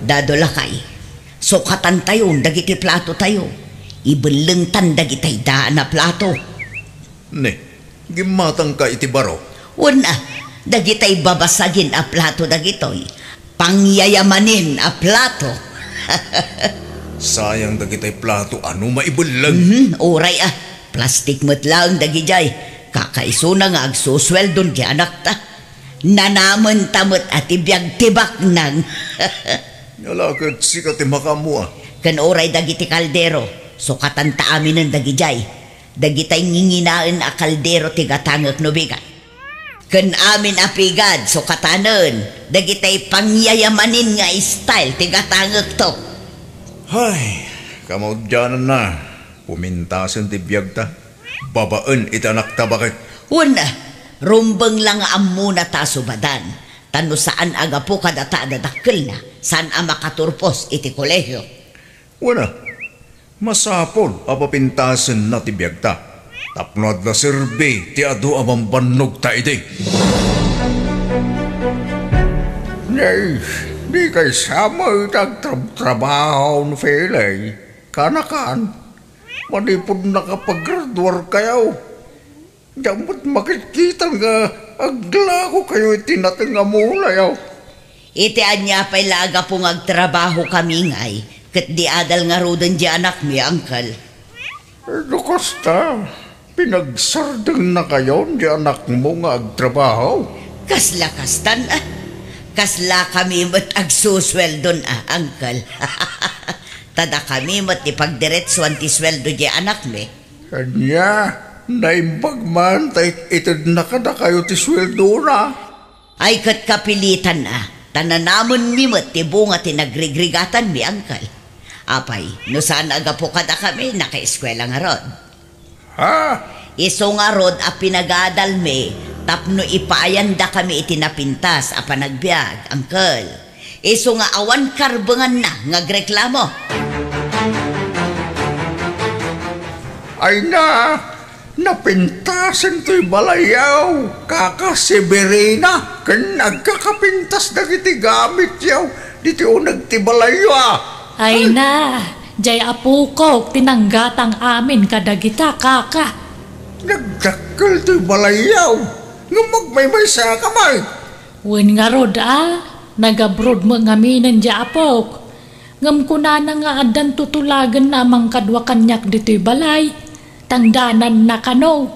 Dado lakay, sukatantayon dagiti platotayo. Ibellengtan dagitay daan a plato. Ne, gimmatangka iti baro? Wen a, dagitay babasagin a plato dagitoy. Pangyayamanin a plato. Sayang dagitay plato a no maibelleng. Mhm, uray a. Plastik met laeng dagidiay. Kakaisuna nga agsusueldon ti anakta. Nanamenta met a ti biag ti baknang. Ala, ket sika ti makaammo a. Ken uray dagiti kaldero, sukatanta aminen dagidiay. Dagitay nginginaen a kaldero ti gatangek no bigat. Ken amin a pigad, sukatanen, dagitay pangyayamanin nga style ti gatangekto. Hay, kamaudiananna, pumintasen ti biagta. Babaen iti anakta, baket. Wen, rumbeng la nga ammona ta asubadan, ta no saan a gapu kadata a dadakkelna, saan a makaturpos iti kolehio. Wen a, masapul a papintasenna ti biagta tapno adda serbi ti adu a bambannogta idi. Nay, dikay sa met agtrabtrabaho no Felay, kanakan, manipud nakapagraduarkayo. Diak met makitkitan nga Aglakokayo iti nateng a mulayo. Iti ania pay la a gapu nga agtrabahokami ngay, ket di adal ngaruden di anakmi, Uncle? No kasta, pinagsardengnakayon di anakmo nga agtrabaho? Kasla kastan, a. Kaslakami met agsusueldon, a, Uncle. Ta dakami met ti pagdiretsuan ti sueldo di anakmi. Ania, naimbag man ta it-, itedna kadakayo ti sueldona. Ay, ket kapilitan, a, ta nanamenmi met ti bunga ti nagrigrigatanmi, Uncle. Apay, no saan a gapu kadakami, nakaeskuela ngarud. Ha? Isu ngarud a pinagadalmi tapno ipaayandakami iti napintas a panagbiag, Uncle. Isu nga awan karbenganna nga agreklamo. Ay na, napintasen toy balayyo, Kaka Severina, ken agkakapintas dagiti gamityo ditoy uneg ti balayyo, a. Ay na, jay apokok ti nanggatang amin kadagita, Kaka. Nagdakkel toy balayyo, ngem agmaymaysa ka met. Wen ngarud, a, nag-abroad met ngaminen di apok. Ngem kunana nga addan tutulagenna a mangkadua kaniak ditoy balay, tangdananna kano.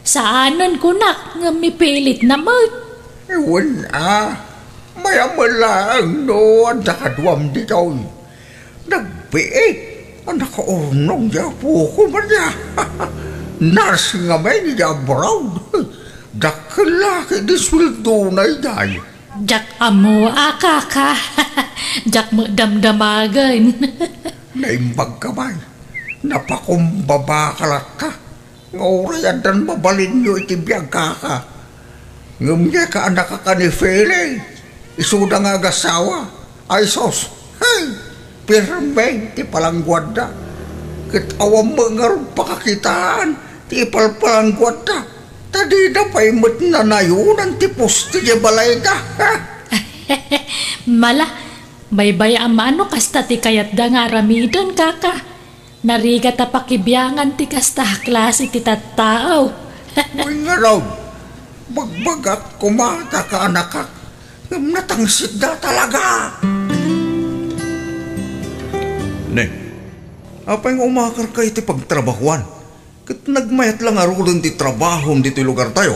Saanen kunak, ngem mipilitna met. Wen, a, mayat met laeng no adda kaduam ditoy. Nagbiit a nakaurnong di apoko, Maria. Nurse ngamin di abroad. Dakkel la ket di sueldona idiay. Diak ammo a, Kaka. Diak met damdamagen. Naimbag ka, bay. Napakumbaba ka latta. Nga uray addan mabalinyo iti biag, Kaka. Ngem nia, kaanakaka ni Feli, isuda nga agasawa. Ay sus, hay! Pirme ti palangguadda. Ket awan met ngarud pakakitaan ti ipalpalangguadda. Ta dida pay met nanayonan ti poste di balayda. Mala, baybay-am a no kasta ti kayatda nga aramiden, Kaka. Narigat a pakibiangan ti kasta a klase ti tattao. Wen ngarud, bagbagak koma ta kaanakak, ngem natangsitda talaga. Ne, apay nga umakarka iti pagtrabahuan? Ket nagmayat la ngaruden ti trabahom ditoy lugartayo.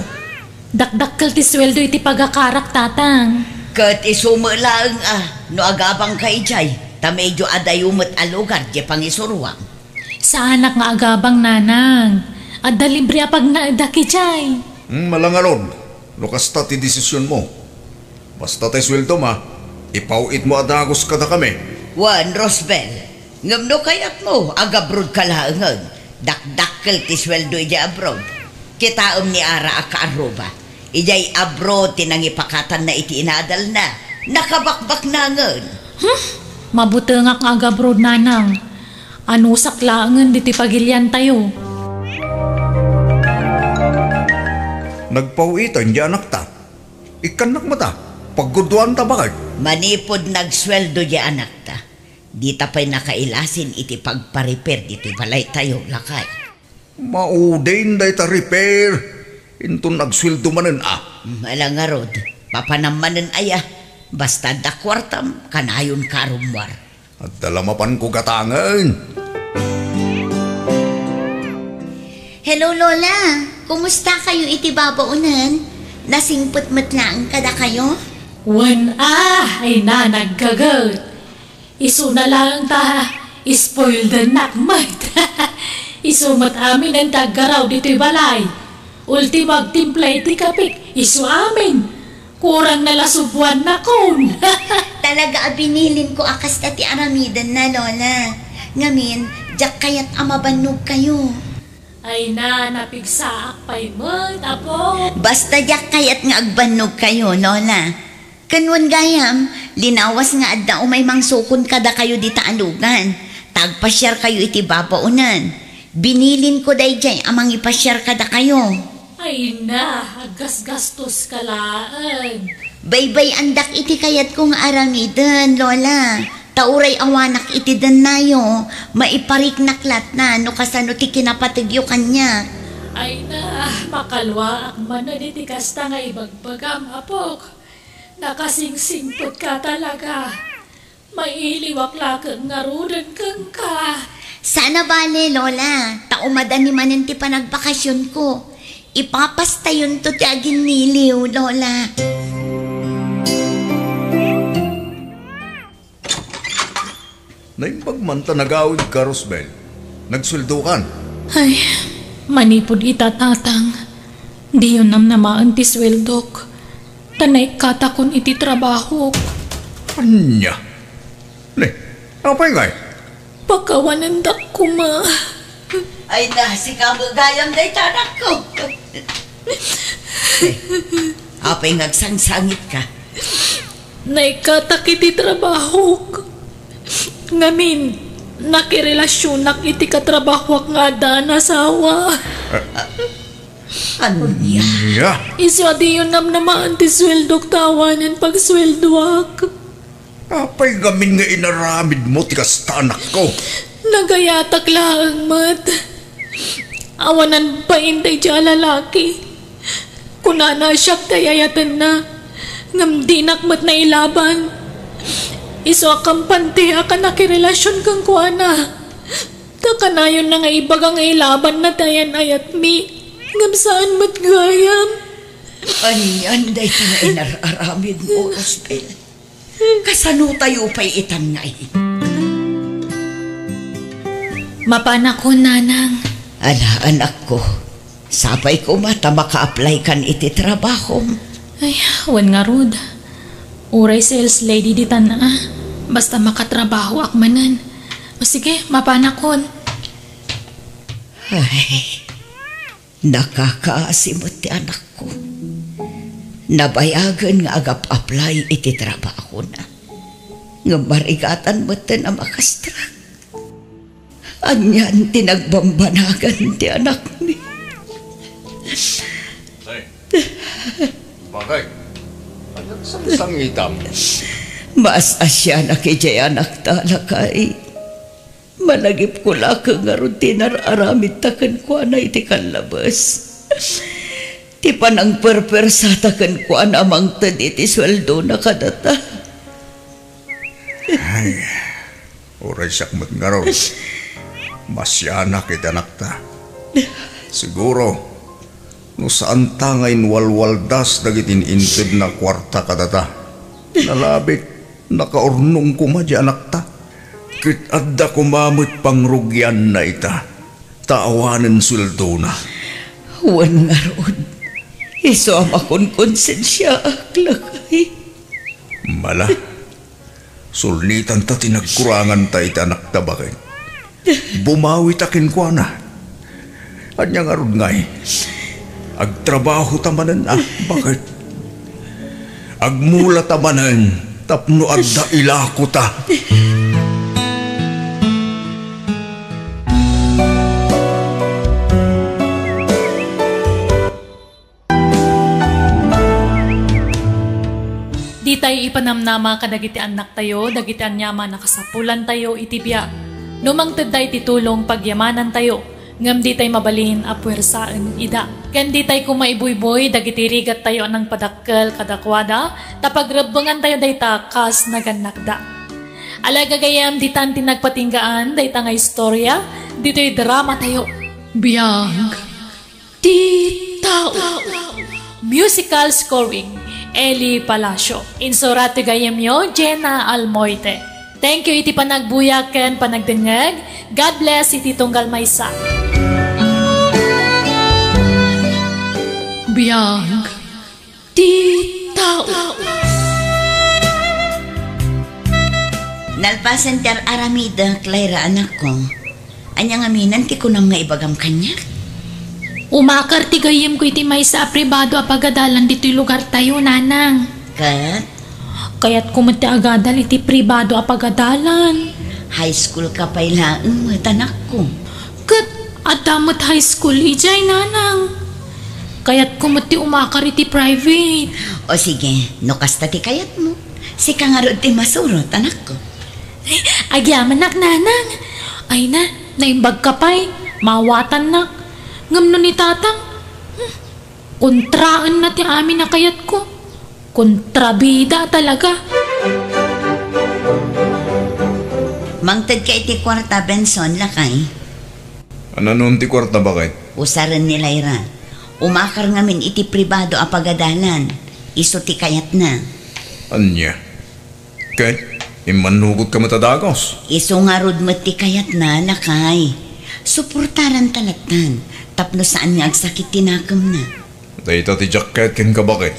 Dakdakkel ti sueldo iti pagakarak, Tatang. Ket isu met laeng a, no agabangka idiay, ta medio adayo met a lugar diay pangisuroam. Saanak nga agabang, Nanang. Adda libre a pagnaedak idiay. Hmm, mala ngarud, no kasta ti desisionmo. Basta tay sueldom a, ipaw-itmo a dagus kadakami. Wen, Rosbel, ngem no kayatmo, agabrodka laengen. Dakdakkel ti sueldo idiay abroad. Kitaem ni Ara a kaarruba. Idiay abroad ti nangipakatanna iti inadalna. Nakabakbaknangen. Hmm? Mabutengak nga agabroad, Nanang. Anusak laengen ditoy pagiliantayo. Nagpaw-itan diay anakta. Ikkannak met a, pagguduanta baket. Manipud nagsueldo diay anakta, dita pay nakailasin iti pagparepair ditoy balaytayo, lakay. Maudin dayta repair, inton agsueldo manen a. Mala ngarud, papanam manen aya. Basta adda kuartam, kanayonka a rummuar. Adda la mapanko gatangen. Hello, Lola. Kumusta kayo iti babaonan? Nasingpet met laeng kadakayo? Wen a, ay na naggaget. Isuna laeng ta spoiled nak met. Isu met aminen ti aggaraw ditoy balay. Ultimo agtimpla iti kapek, isu amin. Kurang na la subuannakon. Talaga a binilin ko a kasta ti aramiden na, Lola. Ngamin, diak kayat a mabannog kayo. Ay na, napigsaak pay met, Apo. Basta diak kayat nga agbannog kayo, Lola. Ken wen gayam, linawas nga adda umay mangsukon kadakayo dita a lugan. Ta agpasiar kayo iti babaonan. Binilin ko daydiay a mangipasiar kadakayo. Ay na, aggasgastos ka laeng. Baybay-andak iti kayatko nga aramiden, Lola. Ta uray awanak iti dennayo, maipariknak lattan no kasano ti kinapategyo kaniak. Ay na, makaluaak manen iti kasta nga ibagbagam, apok. Nakasingsingpetka talaga. Mailiwak laeng ngaruden kenka. Saan a bale, Lola, ta umadani manen ti panagbakasionko. Ipapastayonto ti aginniliw, Lola. Naimbag man ta nagawidka, Rosbel. Nagsueldokan. Ay, manipud ita, Tatang, diyo namnamaen ti sueldok, ta naikkatakon iti trabahok. Ania? Ne, apay ngay? Pakawanendak koma. Ay na, sika met gayam dayta, anakko. Eh, apay nga agsangsangitka? Naikkatak iti trabahok. Ngamin, nakirelasionak iti katrabahoak nga adda a nasawa. Ania? Ania? Isu a diyo namnamaen ti sueldok ta awanen pagsueldoak. Apay ngamin nga inaramidmo ti kasta, anakko? Nagayatak laeng met. Awanan bain daydiay a lalaki. Kunana a siak ti ay-ayatenna, ngem dinak met nailaban. Isu a kampante a nakirelasion kenkuana. Ta kanayonna nga ibaga nga ilabanna ti ayan-ayatmi, ngem saan met gayam. Anian dayta nga inar-aramidmo, Rosbel? Kasano tayo pay itan nga ay? Mapanakon, Nanang. Ala, anakko. Sapay koma ta maka-apply kan iti trabahom. Ay, wen ngarud. Uray sales lady ditan a. Basta makatrabahoak manen. O sige, mapanakon. Ay, nakakaasi met ti anakko. Nabayagen nga agap-apply iti trabahona. Ngem marigatan metten a makastrak. Anian ti nagbambanagan ti anakmi? Nay, bakay, ania ti sangsangitam? Maas-asianak idiay anakta, lakay. Managipko laeng ngarud ti inar-aramidta kenkuana iti kallabes. Ti panangperpersata kenkuana a mangted iti sueldona kadata. Ay, uray siak met ngarud. Maasianak iti anakta. Siguro, no saanta nga inwalwaldas dagiti in-intedna a kuarta kadata, nalabit, nakaurnong koma diay anakta. Ket adda koma met pangrugianna ita, ta awanen sueldona. Wen ngarud, isu a makonkonsensiaak, lakay. Mala, sulnitanta ti nagkuranganta iti anakta, baket. Bumawita kenkuana. Ania ngarud ngay? Agtrabahota manen a, baket? Agmulata manen tapno adda ilakota. Ditay ipanamnama kadagiti annaktayo dagiti aniaman a kasapulantayo iti biag. No mangtedda iti tulong, pagyamanantayo, ngem ditay mabalin a puersaen ida. Ken ditay koma ibuybuy dagiti rigattayo a nangpadakkel kadakuada, ta pagrebbengantayo dayta kas nagannakda. Ala, gagayyem, ditan ti nagpatinggaan dayta nga istorya ditoy dramatayo. Biag ti tao. Musical scoring, Eli Palacio. Insurat ti gayyemyo, Jenna Almoite. Thank you iti panagbuya ken panagdengngeg. God bless iti tunggal maysa. Biag ti tao. Nalpasen ti ar-aramidek, Lyra, anakko. Ania ngamin ti kunam nga ibagam kaniak? Umakar ti gayyemko iti maysa a pribado a pagadalan ditoy lugartayo, Nanang. Ket? Kayatko met ti agadal iti pribado a pagadalan. High school ka pay laeng met, anakko. Ket adda met high school idiay, Nanang. Kayatko met ti umakar iti private. O sige, no kasta ti kayatmo, sika ngarud ti masurot, anakko. Agyamanak, Nanang. Ay na, naimbagka pay. Maawatannak. Ngem no ni Tatang, hmm, kontraenna ti amin a kayatko. Kontrabida talaga. Mangted ka iti kuarta, Benson, lakay. Ananon ti kuarta, baket? Usaren ni Lyra. Umakar ngamin iti pribado a pagadalan. Isu ti kayatna. Ania? Ket, immannugotka met a dagus. Isu ngarud met ti kayatna, lakay. Suportaranta lattan, tapno saan nga agsakit ti nakemna. Dayta ti diak kayat kenka, baket.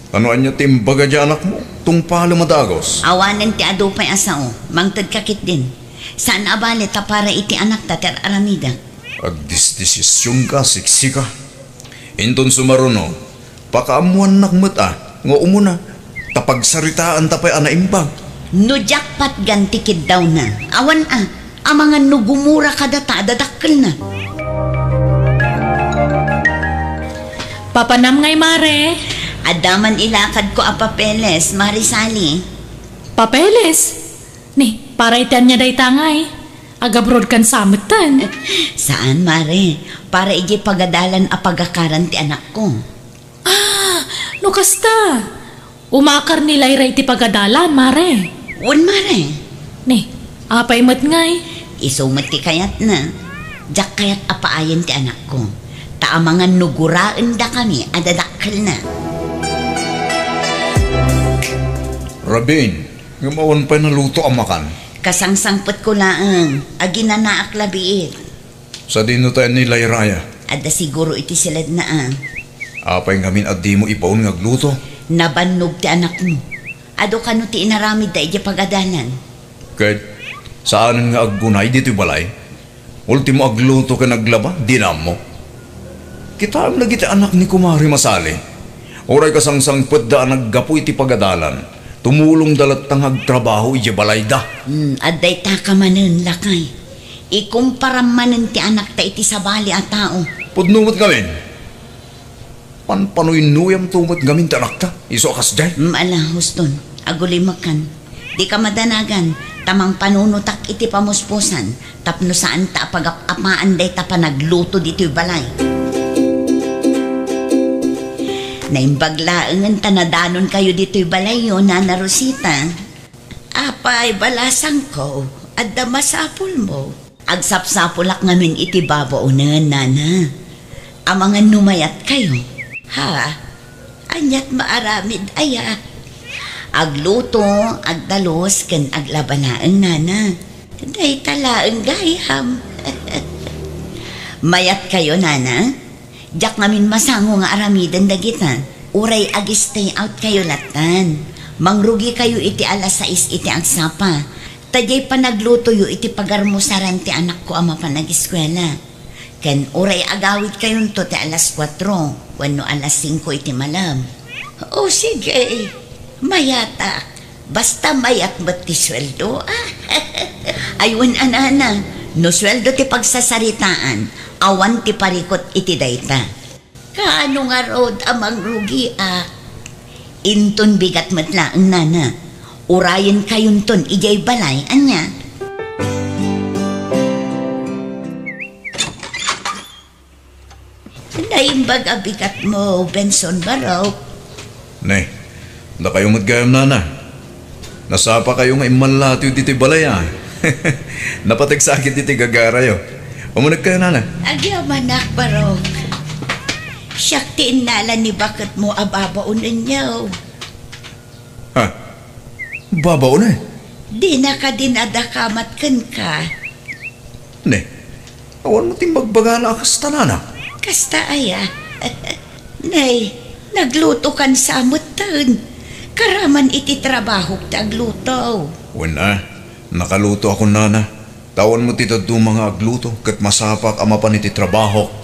Ano ania ti imbaga ti anakmo? Tungpalem a dagus. Awanen ti adu pay a sao. Mangted ka ketdin. Saan a bale ta para iti anakta ti ar-aramidek. Agdisdesisionka, siksika. Inton sumaruno, pakaammoannak met a nga umuna, ta pagsaritaanta pay a naimbag. No diak patgan ti kiddawna, awan a, amangan no gumura kadata a dadakkelna. Papanam ngay, Mare? Adda man ilakadko a papeles, Mare Sally. Papeles? Ni, para iti ania dayta ngay? Agabrodkan sa metten? Saan, Mare. Para idiay pagadalan a pagakaran ti anakko. Ah, no kasta, umakar ni Lyra iti pagadalan, Mare. Wen, Mare. Ni, apay met ngay? Isu met ti kayatna. Diak kayat a paayen ti anakko. Ta amangan no guraendakami a dadakkelna. Rabin, ngem awan pay naluto a makan. Kasangsangpetko laeng, aginanaak la biit. Sadino tayo ni Lyra aya? Adda siguro iti siledna a. Apay ngamin a dimo ibaon nga agluto? Nabannog ti anakmo. Adu kano ti inaramidda idiay pagadalan? Ket saanen nga aggunay ditoy balay? Ultimo agluto ken aglaba, dina ammo. Kitaem dagiti anak ni Kumare Masali. Uray kasangsangpetda a naggapu iti pagadalan, tumulongda latta nga agtrabaho idiay balayda. Hmm, adda itaka manen, lakay. Ikumparam manen ti anakta iti sabali a tao. Pudno met ngamin. Panpanuynoyamto met ngamin ti anakta, isu a kasdiay. Mm, ala, huston, agulimekan. Dika madanagan, ta mangpanunotak iti pamuspusan, tapno saanta a pagap-apaan dayta panagluto ditoy balay. Naimbag laengen ta nadanonkayo ditoy balayyo, Nana Rosita. Apay, balasangko, adda masapulmo? Agsapsapulak ngamin iti babaonen, Nana. Amangan no mayatkayo. Ha? Aniat maaramid aya? Agluto, agdalus, ken aglaba laeng, Nana. Dayta laeng gayam. Mayatkayo, Nana? Diak ngamin masango nga aramiden dagita. Uray ag-stay out kayo lattan. Mangrugikayo iti alas sais iti agsapa. Ta diay panaglutoyo iti pagarmusaran ti anakko a mapan agiskuela. Ken uray agawidkayonto ti alas kuatro wenno alas singko iti malem. O sige, mayatak. Basta mayat met ti sueldo, a. Ay, wen a, Nana, no sueldo ti pagsasaritaan, awan ti parikut iti dayta. Kaano ngarud a mangrugiak? Inton bigat met laeng, Nana. Urayenkayonton idiay balay, ania? Naimbag a bigatmo, Benson Barok. Ne, dakayo met gayam, Nana. Nasapakayo nga immalatiw ditoy balay, a. Napateg sakit ditoy gagarayo. Umunegkayo, Nana. Agyamanak, Barok. Siak ti innala ni baketmo a babaonenyo. Ha? Babaonen? Dina kadi nadakamat kenka? Ne, awan met imbagbagana a kasta, Nana. Kasta aya? Nay, naglutokan sa metten. Karaman iti trabahok ti agluto. Wen a, nakalutoakon, Nana. Ta awan met ti dadduma nga agluto ket masapak a mapan iti trabahok.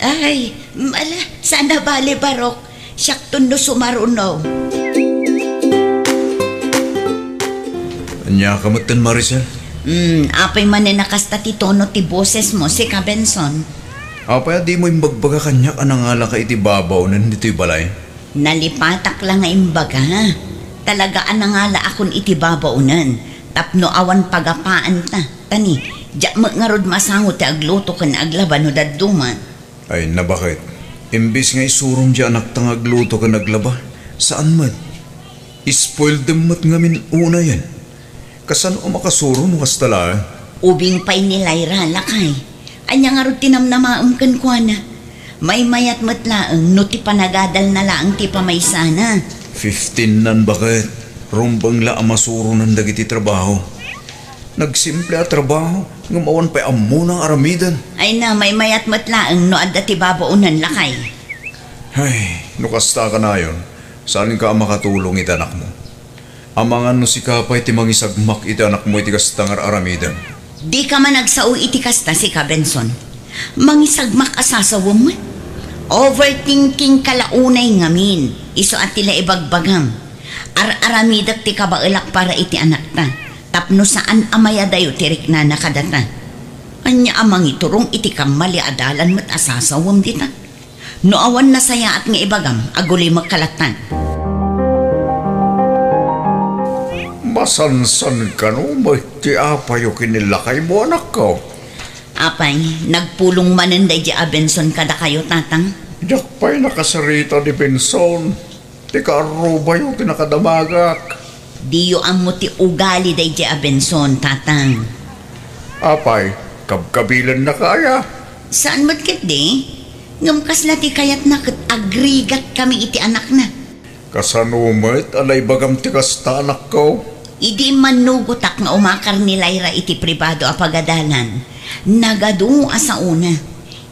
Ay, mm, ala, saan a bale, Barok. Siakton no sumaruno. Ania ka metten, Maricel? Mm, apay manen a kasta ti tono ti bosesmo, sika, Benson? Apay a dimo imbagbaga kaniak a nangalaka iti babaonen ditoy balay? Nalipatak la nga imbaga. Talaga a nangalaakon iti babaonen tapno awan pagapaanta. Ta ni, diak met ngarud masango ti agluto ken aglaba no dadduma. Ay, nabaket. Imbes nga isurom ti anakta nga agluto ken aglaba, saan met. Spoiledem met ngamin unayen. Kasano a makasuro no kasta laeng? Ubing pay ni Lyra, lakay. Ania ngarud ti namnamaem kenkuana? Maymayat met laeng no ti panagadalna laeng ti pamaysana. Fifteen nan, baket. Rumbeng la a masuronan dagiti trabaho. Nagsimple a trabaho, ngem awan pay ammona nga aramiden. Ay na, maymayat met laeng no adda ti babaonen, lakay. Ay, no kasta kanayon, saanka a makatulong iti anakmo. Amangan no sika pay ti mangisagmak iti anakmo iti kasta nga ar-aramidem. Dika man agsao iti kasta, sika, Benson. Mangisagmak a sasawem met. Overthinking ka la unay ngamin, isu a ti la ibagbagam. Ar-aramidek ti kabaelak para iti anakta, tapno saan a mayadayo ti riknana kadata. Ania a mangiturong iti kammali a dalan met a sasawem dita? No awan nasayaat nga ibagam, agulimekka latta. Masansan kano met ti apayo ken ni lakaymo, anakko? Apay, nagpulong manen daydi a Benson kadakayo, tatang? Diak pay nakasarita ni Benson. Ti kaarrubayo ti nakadamagak. Diyo ammo ti ugali daydi a Benson, tatang. Apay, kabkabilennaka aya? Saan met ketdi? Ngem kasla ti kayatna ket agrigatkami iti anakna. Kasano met a naibagam ti kasta, anakko? Idi immannugotak nga umakar ni Lyra iti pribado a pagadalan, nagadu a saona.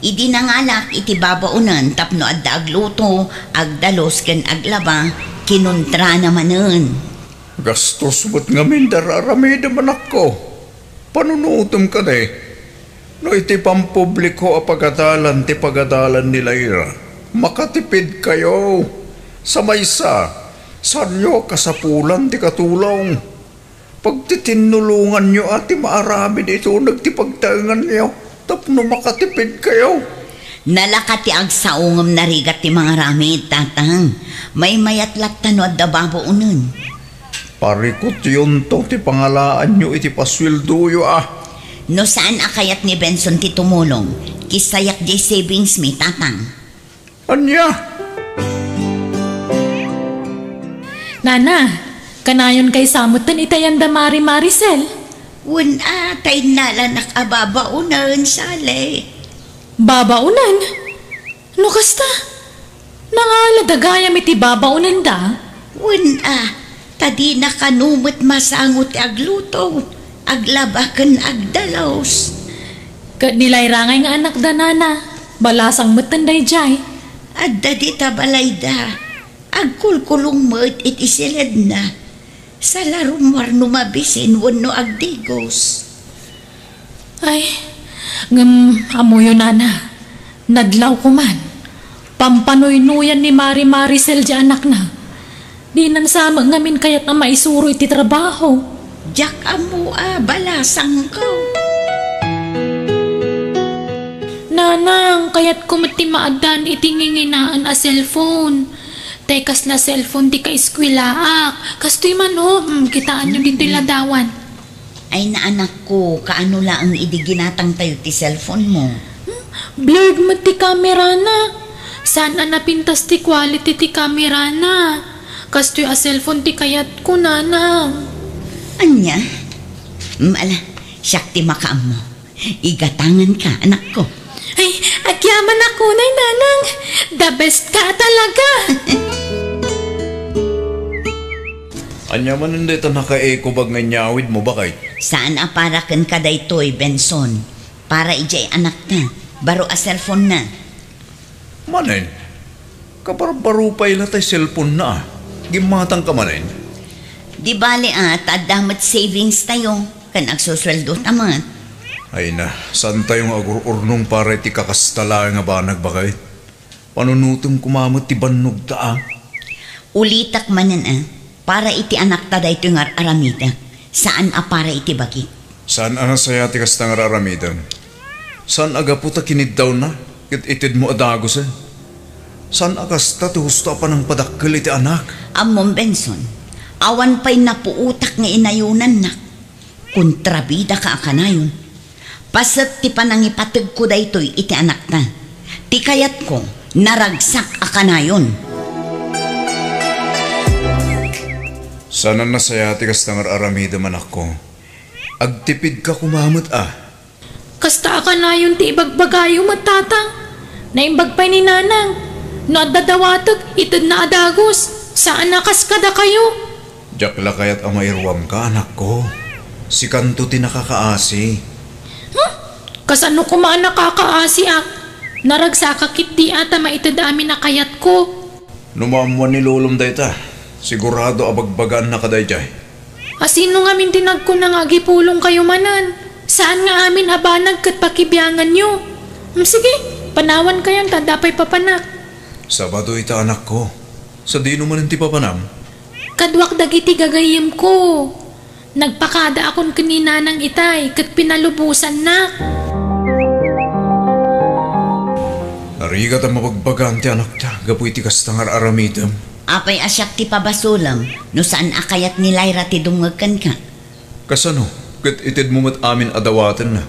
Idi nangalaak iti babaonen tapno adda agluto, agdalus ken aglaba, kinuntrana manen. Gastos met ngamin ti ar-aramidem, anakko. Panunotem kadi, no iti pampubliko a pagadalan ti pagadalan ni Lyra, makatipidkayo. Sa maysa, saanyo a kasapulan ti katulong. Pagtitinnulonganyo a ti maaramid iti uneg ti pagtaenganyo tapno makatipidkayo. Nalaka ti agsao ngem narigat ti mangaramid, tatang. Maymayat latta no adda babaonen. Parikutyonto ti pangalaanyo iti pasueldoyo a. No saan a kayat ni Benson ti tumulong, kissayak diay savingsmi, tatang. Ania? Nana, kanayon kaysa metten iti ayan da Mari Maricel? Wen a, ta innalanak a babaonen, Sally. Babaonen? No kasta, nangalada gayam iti babaonenda? Wen a, ta dina kano met masango ti agluto, aglaba ken agdalus. Ket ni Lyra ngay nga anakda, nana, balasang metten daydiay. Adda dita balayda, agkulkulong met iti siledna. Sala rummuar no mabisin wenno agdigos. Ay, ngem ammoyo, nana, nadlawko man. Pampanuynuyan ni Mari Maricel diay anakna. Dinan sa met ngamin kayat a maisuro iti trabaho. Diak ammo a balasangko. Nanang, kayatko met ti maaddan iti nginginaen a cellphone. Tay kasla cellphone ti kaeskuelaak. Kastoy man, o, mm, kitaenyo ditoy ladawan. Ay, naanakko, kaano laeng idi ginatangtayo ti cellphonemo? Hmm? Blurred met ti kamerana. Saan a napintas ti quality ti kamerana. Kastoy a cellphone ti kayatko, nanang. Ania? Hmm, ala, siak ti makaammo. Igatanganka, anakko. Ay, agyamanak unay, nanang. The best ka talaga. Ania manen dayta nakaekobag nga inyawidmo, baket? Saan a para kenka daytoy, Benson. Para idiay anakta. Baro a cellphonena. Manen, kabarbaro pay la tay cellphonena, a. Gimmatangka manen. Di bale, a, ta adda met savings tayo, ken agsusueldo ta met. Ay na, saantayo nga agur-urnong para iti kakasta laeng a banag, baket? Panunotem koma met ti bannogta, a. Ulitek manen, a, para iti anakta daytoy nga ar-aramidek, saan a para iti bagik. Saan a nasayaat ti kasta nga ar-aramidem. Saan a gapu ta kiniddawna ket itedmo a dagusen. Saan a kasta ti husto a panangpadakkel iti anak. Ammom, Benson, awan pay napuotak nga inayonannak. Kontrabidaka a kanayon. Paset ti panangipategko daytoy iti anakta. Ti kayatko, naragsak a kanayon. Saan a nasayaat ti kasta nga ar-aramidem, anakko. Agtipidka koma met a. Kasta a kanayon ti ibagbagayo met, Tatang. Naimbag pay ni Nanang. No adda dawatek, itedna a dagus. Saan a kas kadakayo. Diak la kayat a mairuamka, anakko. Sikanto ti nakakaasi. Hmm? Kasano koma a nakakaasiak? Naragsakak ketdi a ta maited amin a kayatko. No maammuan ni lolom dayta, sigurado a bagbagaannaka daydiay. Asino ngamin ti nagkuna nga agipulongkayo manen? Saan nga amin a banag ket pakibianganyo? Hmm, sige, panawankayon ta adda pay papanak. Sabado ita, anakko. Sadino manen ti papanam? Kaduak dagiti gagayyemko. Nagpakadaakon ken ni Nanang itay ket pinalubosannak. Narigat a mabagbagaan ti anakta gapu iti kasta nga ar-aramidem. Apay a siak ti pabasolem no saan a kayat ni Lyra ti dumngeg kenka? Kasano ket itedmo met amin a dawatenna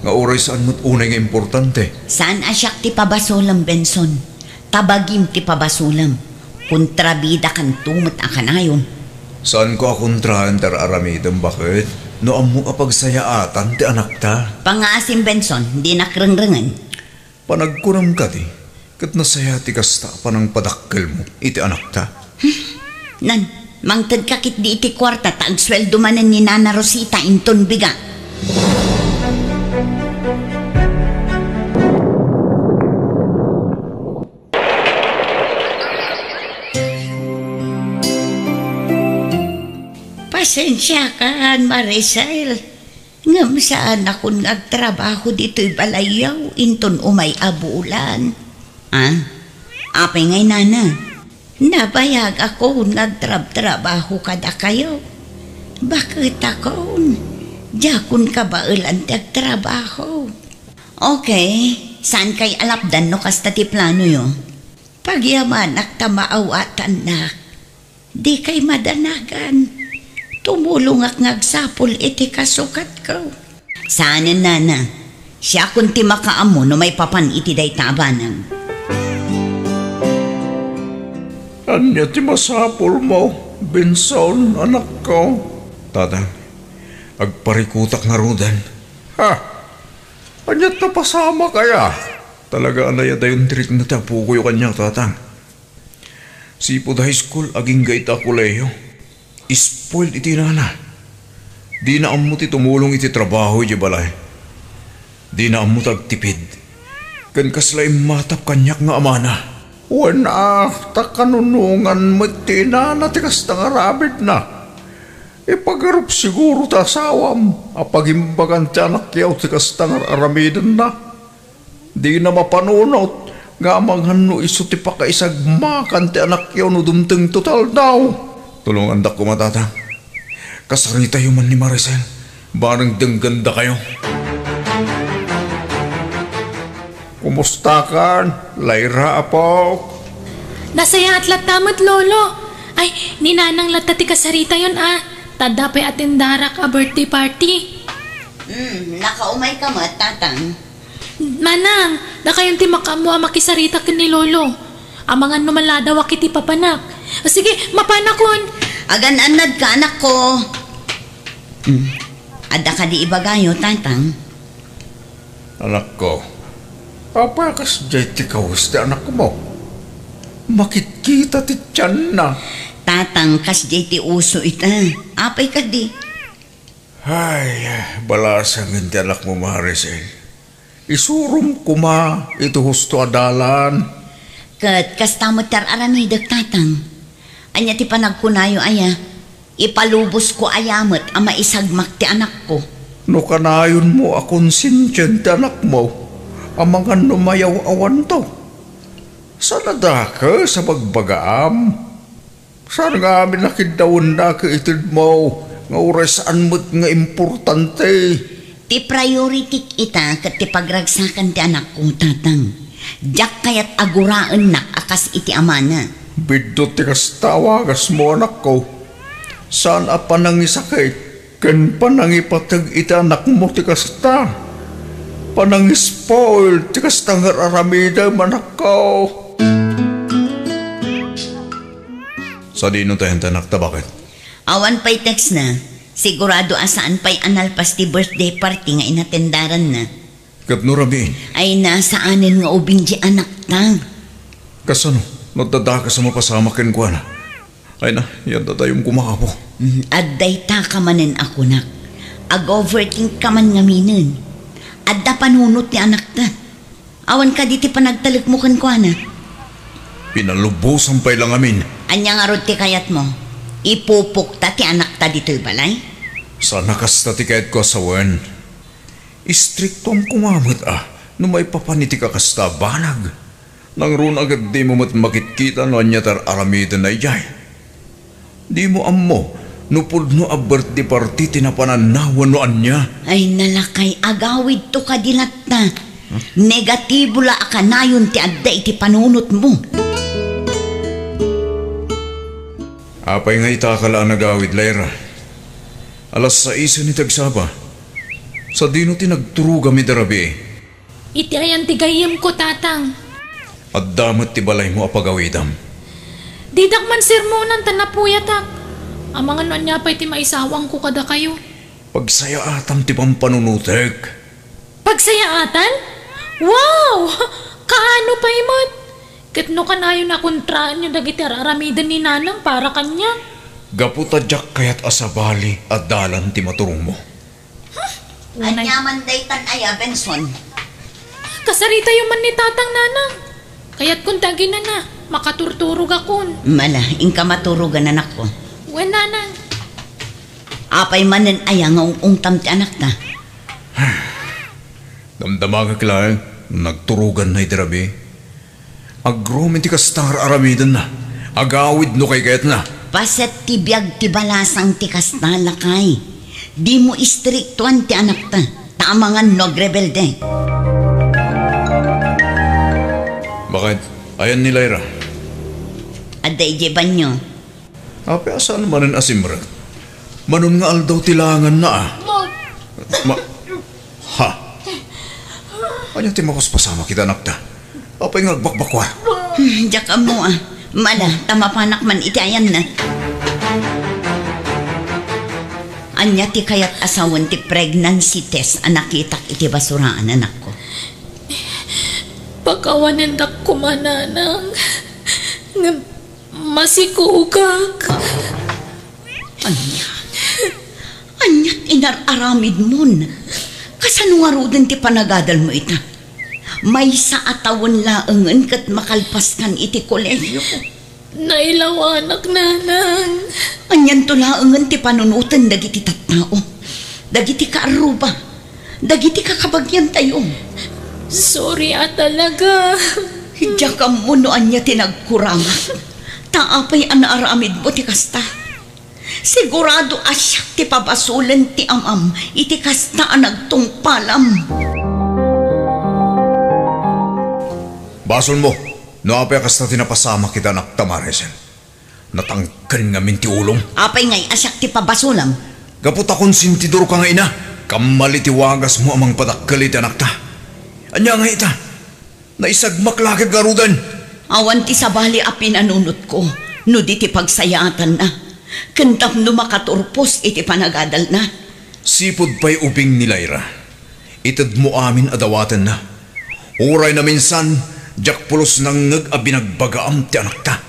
nga uray saan met unay nga importante? Saan a siak ti pabasolem, Benson. Ta bagim ti pabasolem. Kontrabidakanto met a kanayon. Saanko a kontraen ti ar-aramidem, baket no ammok a pagsayaatan ti anakta. Pangngaasim, Benson, dinak rengrengen. Panagkunam kadi, ket nasayaat ti kasta a panangpadakkelmo iti anakta? Nan, mangtedka ketdi iti kuarta ta agsueldo manen ni Nana Rosita inton biga. Pasensiakan, Maricel. Ngem saanakon nga agtrabaho ditoy balayyo inton umay a bulan. Ah? Apay ngay, Nana? Nabayagakon nga agtrabtrabaho kadakayo. Baketakon, diakon kabaelan ti agtrabaho. Okay, saankay a lapdan no kasta ti planoyo? Pagyamanak ta maawatannak. Dikay madanagan. Tumulongak nga agsapul iti kasukatko. Saanen, Nana. Siakon ti makaammo no maipapan iti dayta a banag. Ania ti masapulmo, Benson, anakko? Tata, agparikutak ngaruden. Ha? Ania ti napasamak aya? Talaga a nayadayon ti rikna ti apokoyo kaniak, Tata. Sipud high school, agingga ita a kolehiyo. Spoiled iti inana. Dina ammo ti tumulong iti trabaho idiay balay. Dina ammo ti agtipid. Ken kasla immatap kaniak nga amana. Wen a, ta kanunongan met ti inana ti kasta nga aramidna. Ipagarup siguro ti asawam a pagimbagan ti anakyo ti kasta nga ar-aramidenna. Dina mapanunot nga amangan no isu ti pakaisagmakan ti anakyo no dumtengto ti aldaw. Tulongandak koma, Tata. Kasaritayo man ni Maricel, bareng denggandakayo. Kumustakan, Lyra, apok? Nasayaat latta met, Lolo. Ay, ni Nanang latta ti kasaritayon, a. Ta adda pay atendarak a birthday party. Hmm, nakaumayka met, Tatang. Manang, dakayon ti makaammo a makisarita ken ni Lolo. Amangan no maladawak iti papanak. Sige, mapanakon. Agan-annadka, anakko. Hmm. Adda kadi ibagayo, Tatang? Anakko, apay a kasdiay ti kawes ti anakmo? Makitkita ti tianna. Tatang, kasdiay ti uso ita. Apay kadi? Ay, balasangen ti anakmo, Maricel. Isurom koma iti husto a dalan. Ket kasta met ti ar-aramidek, Tatang. Ania ti panagkunayo aya? Ipalubosko aya met a maisagmak ti anakko? No kanayonmo a konsensian ti anakmo, amangan no mayaw-awanto. Saan a dakes a bagbagaam. Saan nga amin a kiddawennak itedmo nga uray saan met nga importante. Ti priority-k ita ket ti pagragsakan ti anakko, Tatang. Diak kayat a guraennak a kas iti amana. Biddut ti kasta a wagasmo, anakko. Saan a panangisakit ken panangipateg iti anakmo ti kasta. Panangispoil ti kasta nga ar-aramidem, anakko. Sadino tayo, anakta, baket? Awan pay text na. Sigurado a saan pay a nalpas ti birthday party nga inatendaranna. Ket no rabiin? Ay, nasaanen nga ubing di anakta. Kasano? No adda dakes a mapasamak kenkuana? Ay na, yan dadayom koma, Apo. Mm, adda ita ka manen a kunak. Ag-overthink ka man ngaminen. Adda panunot ti anakta. Awan kadi ti panagtalekmo kenkuana? Pinalubosan pay la ngamin. Ania ngarud ti kayatmo? Ipupokta ti anakta ditoy balay? Saan a kasta ti kayatko a sawen. Istriktoam koma met a no maipapan iti kakasta a banag. Nangruna ket dimo met makitkita no ania ti ar-aramidenna idiay. Dimo ammo no pudno a birthday party ti napananna wenno ania. Ay, nalakay, agawidto kadi latta. Negatibo la a kanayon ti adda iti panunotmo. Apay nga ita ka la a nagawid, Lyra? Alas saisen iti agsapa. Sadino ti nagturogam iti rabii? Iti ayan ti gayyemko, Tatang. Adda met ti balaymo a pagawidam. Didak man sermonan ta napuyatak. Amangan no ania pay ti maisawangko kadakayo. Pagsayaatam ti pampanunotek. Pagsayaatan? Wow! Kaano pay met? Ket no kanayon a kontraenyo dagiti ar-aramiden ni Nanang para kaniak? Gapu ta diak kayat a sabali a dalan ti maturongmo. Ania man daytan aya, Benson? Kasaritayo man ni Tatang, Nanang. Kayatkon ti aginana, makaturturogakon. Mala, inka maturogan, anakko. Wen, Nanang. Apay manen aya nga ung-ungtam ti anakta? Damdamagak laeng no nagturoganna iti rabii. Agromen ti kasta nga ar-aramidenna. Agawid no kaykayatna. Paset ti biag ti balasang ti kasta, lakay. Dimo istriktuan ti anakta, ta amangan no agrebelde. Baket, ayan ni Lyra? Adda idiay banyo. Apay a saan manen a simrek? Manon nga aldaw ti langanna a. Ma-, ha? Ania ti makuspasamak ita, anakta? Apay nga agbakbakua? Hmm, diak ammo a. Mala, ta mapanak man iti ayanna. Ania ti kayat a sawen ti pregnancy test a nakitak iti basuraan, anakko? Pakawanendak koma, Nanang. Ngem masikugak. Ania? Ania ti inar-aramidmon? Kasano ngaruden ti panagadalmo ita? Maysa a tawen laengen ket makalpaskan iti kolehiyo. Nailawanak, Nanang. Anianto laengen ti panunoten dagiti tattao, dagiti kaarruba, dagiti kakabagiantayo? Sorry a talaga. Diak ammo no ania ti nagkurangak. Ta apay a naaramidmo ti kasta? Sigurado a siak ti pabasolen ti amam iti kasta a nagtungpalam. Basolmo no apay a kasta ti napasamak ita, anakta, Maricel. Natangken ngamin ti ulom. Apay ngay a siak ti pabasolam? Gapu ta konsentidorka nga ina, kammali ti wagasmo a mangpadakkel iti anakta. Ania ngay ita? Naisagmak la ket ngaruden. Awan ti sabali a pinanunotko no di ti pagsayaatanna, ken tapno makaturpos iti panagadalna. Sipud pay ubing ni Lyra, itedmo amin a dawatenna. Uray naminsan, diak pulos nangngeg a binagbagaam ti anakta.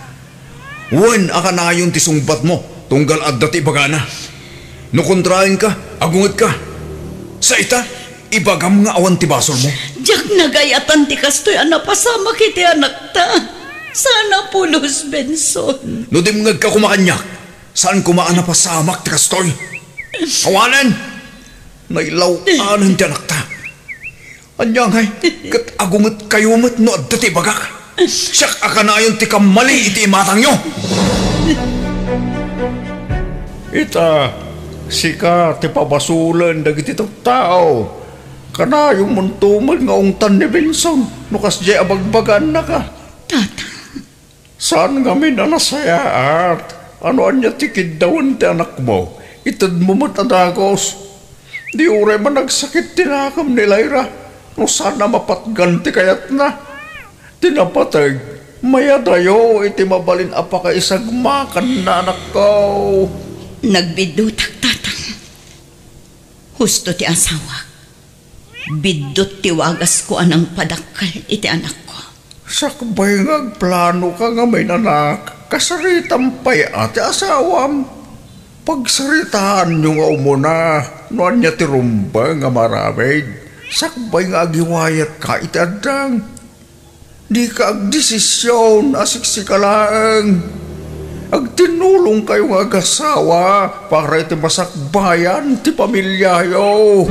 Wen a kanayon ti sungbatmo tunggal adda ti ibagana. No kontraenka, agungetka. Sa ita, ibagam nga awan ti basolmo. Diak nagayatan ti kastoy a napasamak iti anakta. Saan a pulos, Benson. No dimngegka koma kaniak, saan koma a napasamak ti kastoy. Awanen! Nailaw-anen ti anakta. Ania ngay, ket agungetkayo met no adda ti ibagak? Siak a kanayon ti kammali iti imatangyo. Ita, sika ti pabasolen dagiti tattao. Kanayon monto met nga ungtan ni Benson no kasdiay a bagbagaannaka. Tata. Saan ngamin a nasayaat a no ania ti kiddawen ti anakmo, itedmo met a dagus. Di uray managsakit ti nakam ni Lyra, no saan a mapatgan ti kayatna. Ti napateg, mayadayo iti mabalin a pakaisagmakanna, anakko. Nagbiddutak, Tatang. Husto ti asawak. Biddut ti wagasko a nangpadakkel iti anakko. Sakbay nga agplanoka ngamin, anak, kasaritam pay a ti asawam. Pagsaritaanyo nga umuna no ania ti rumbeng a maaramid, sakbay nga agiwayatka iti addang. Dika agdesision a siksika laeng. Agtinnulongkayo nga agasawa para iti masakbayan ti pamiliayo.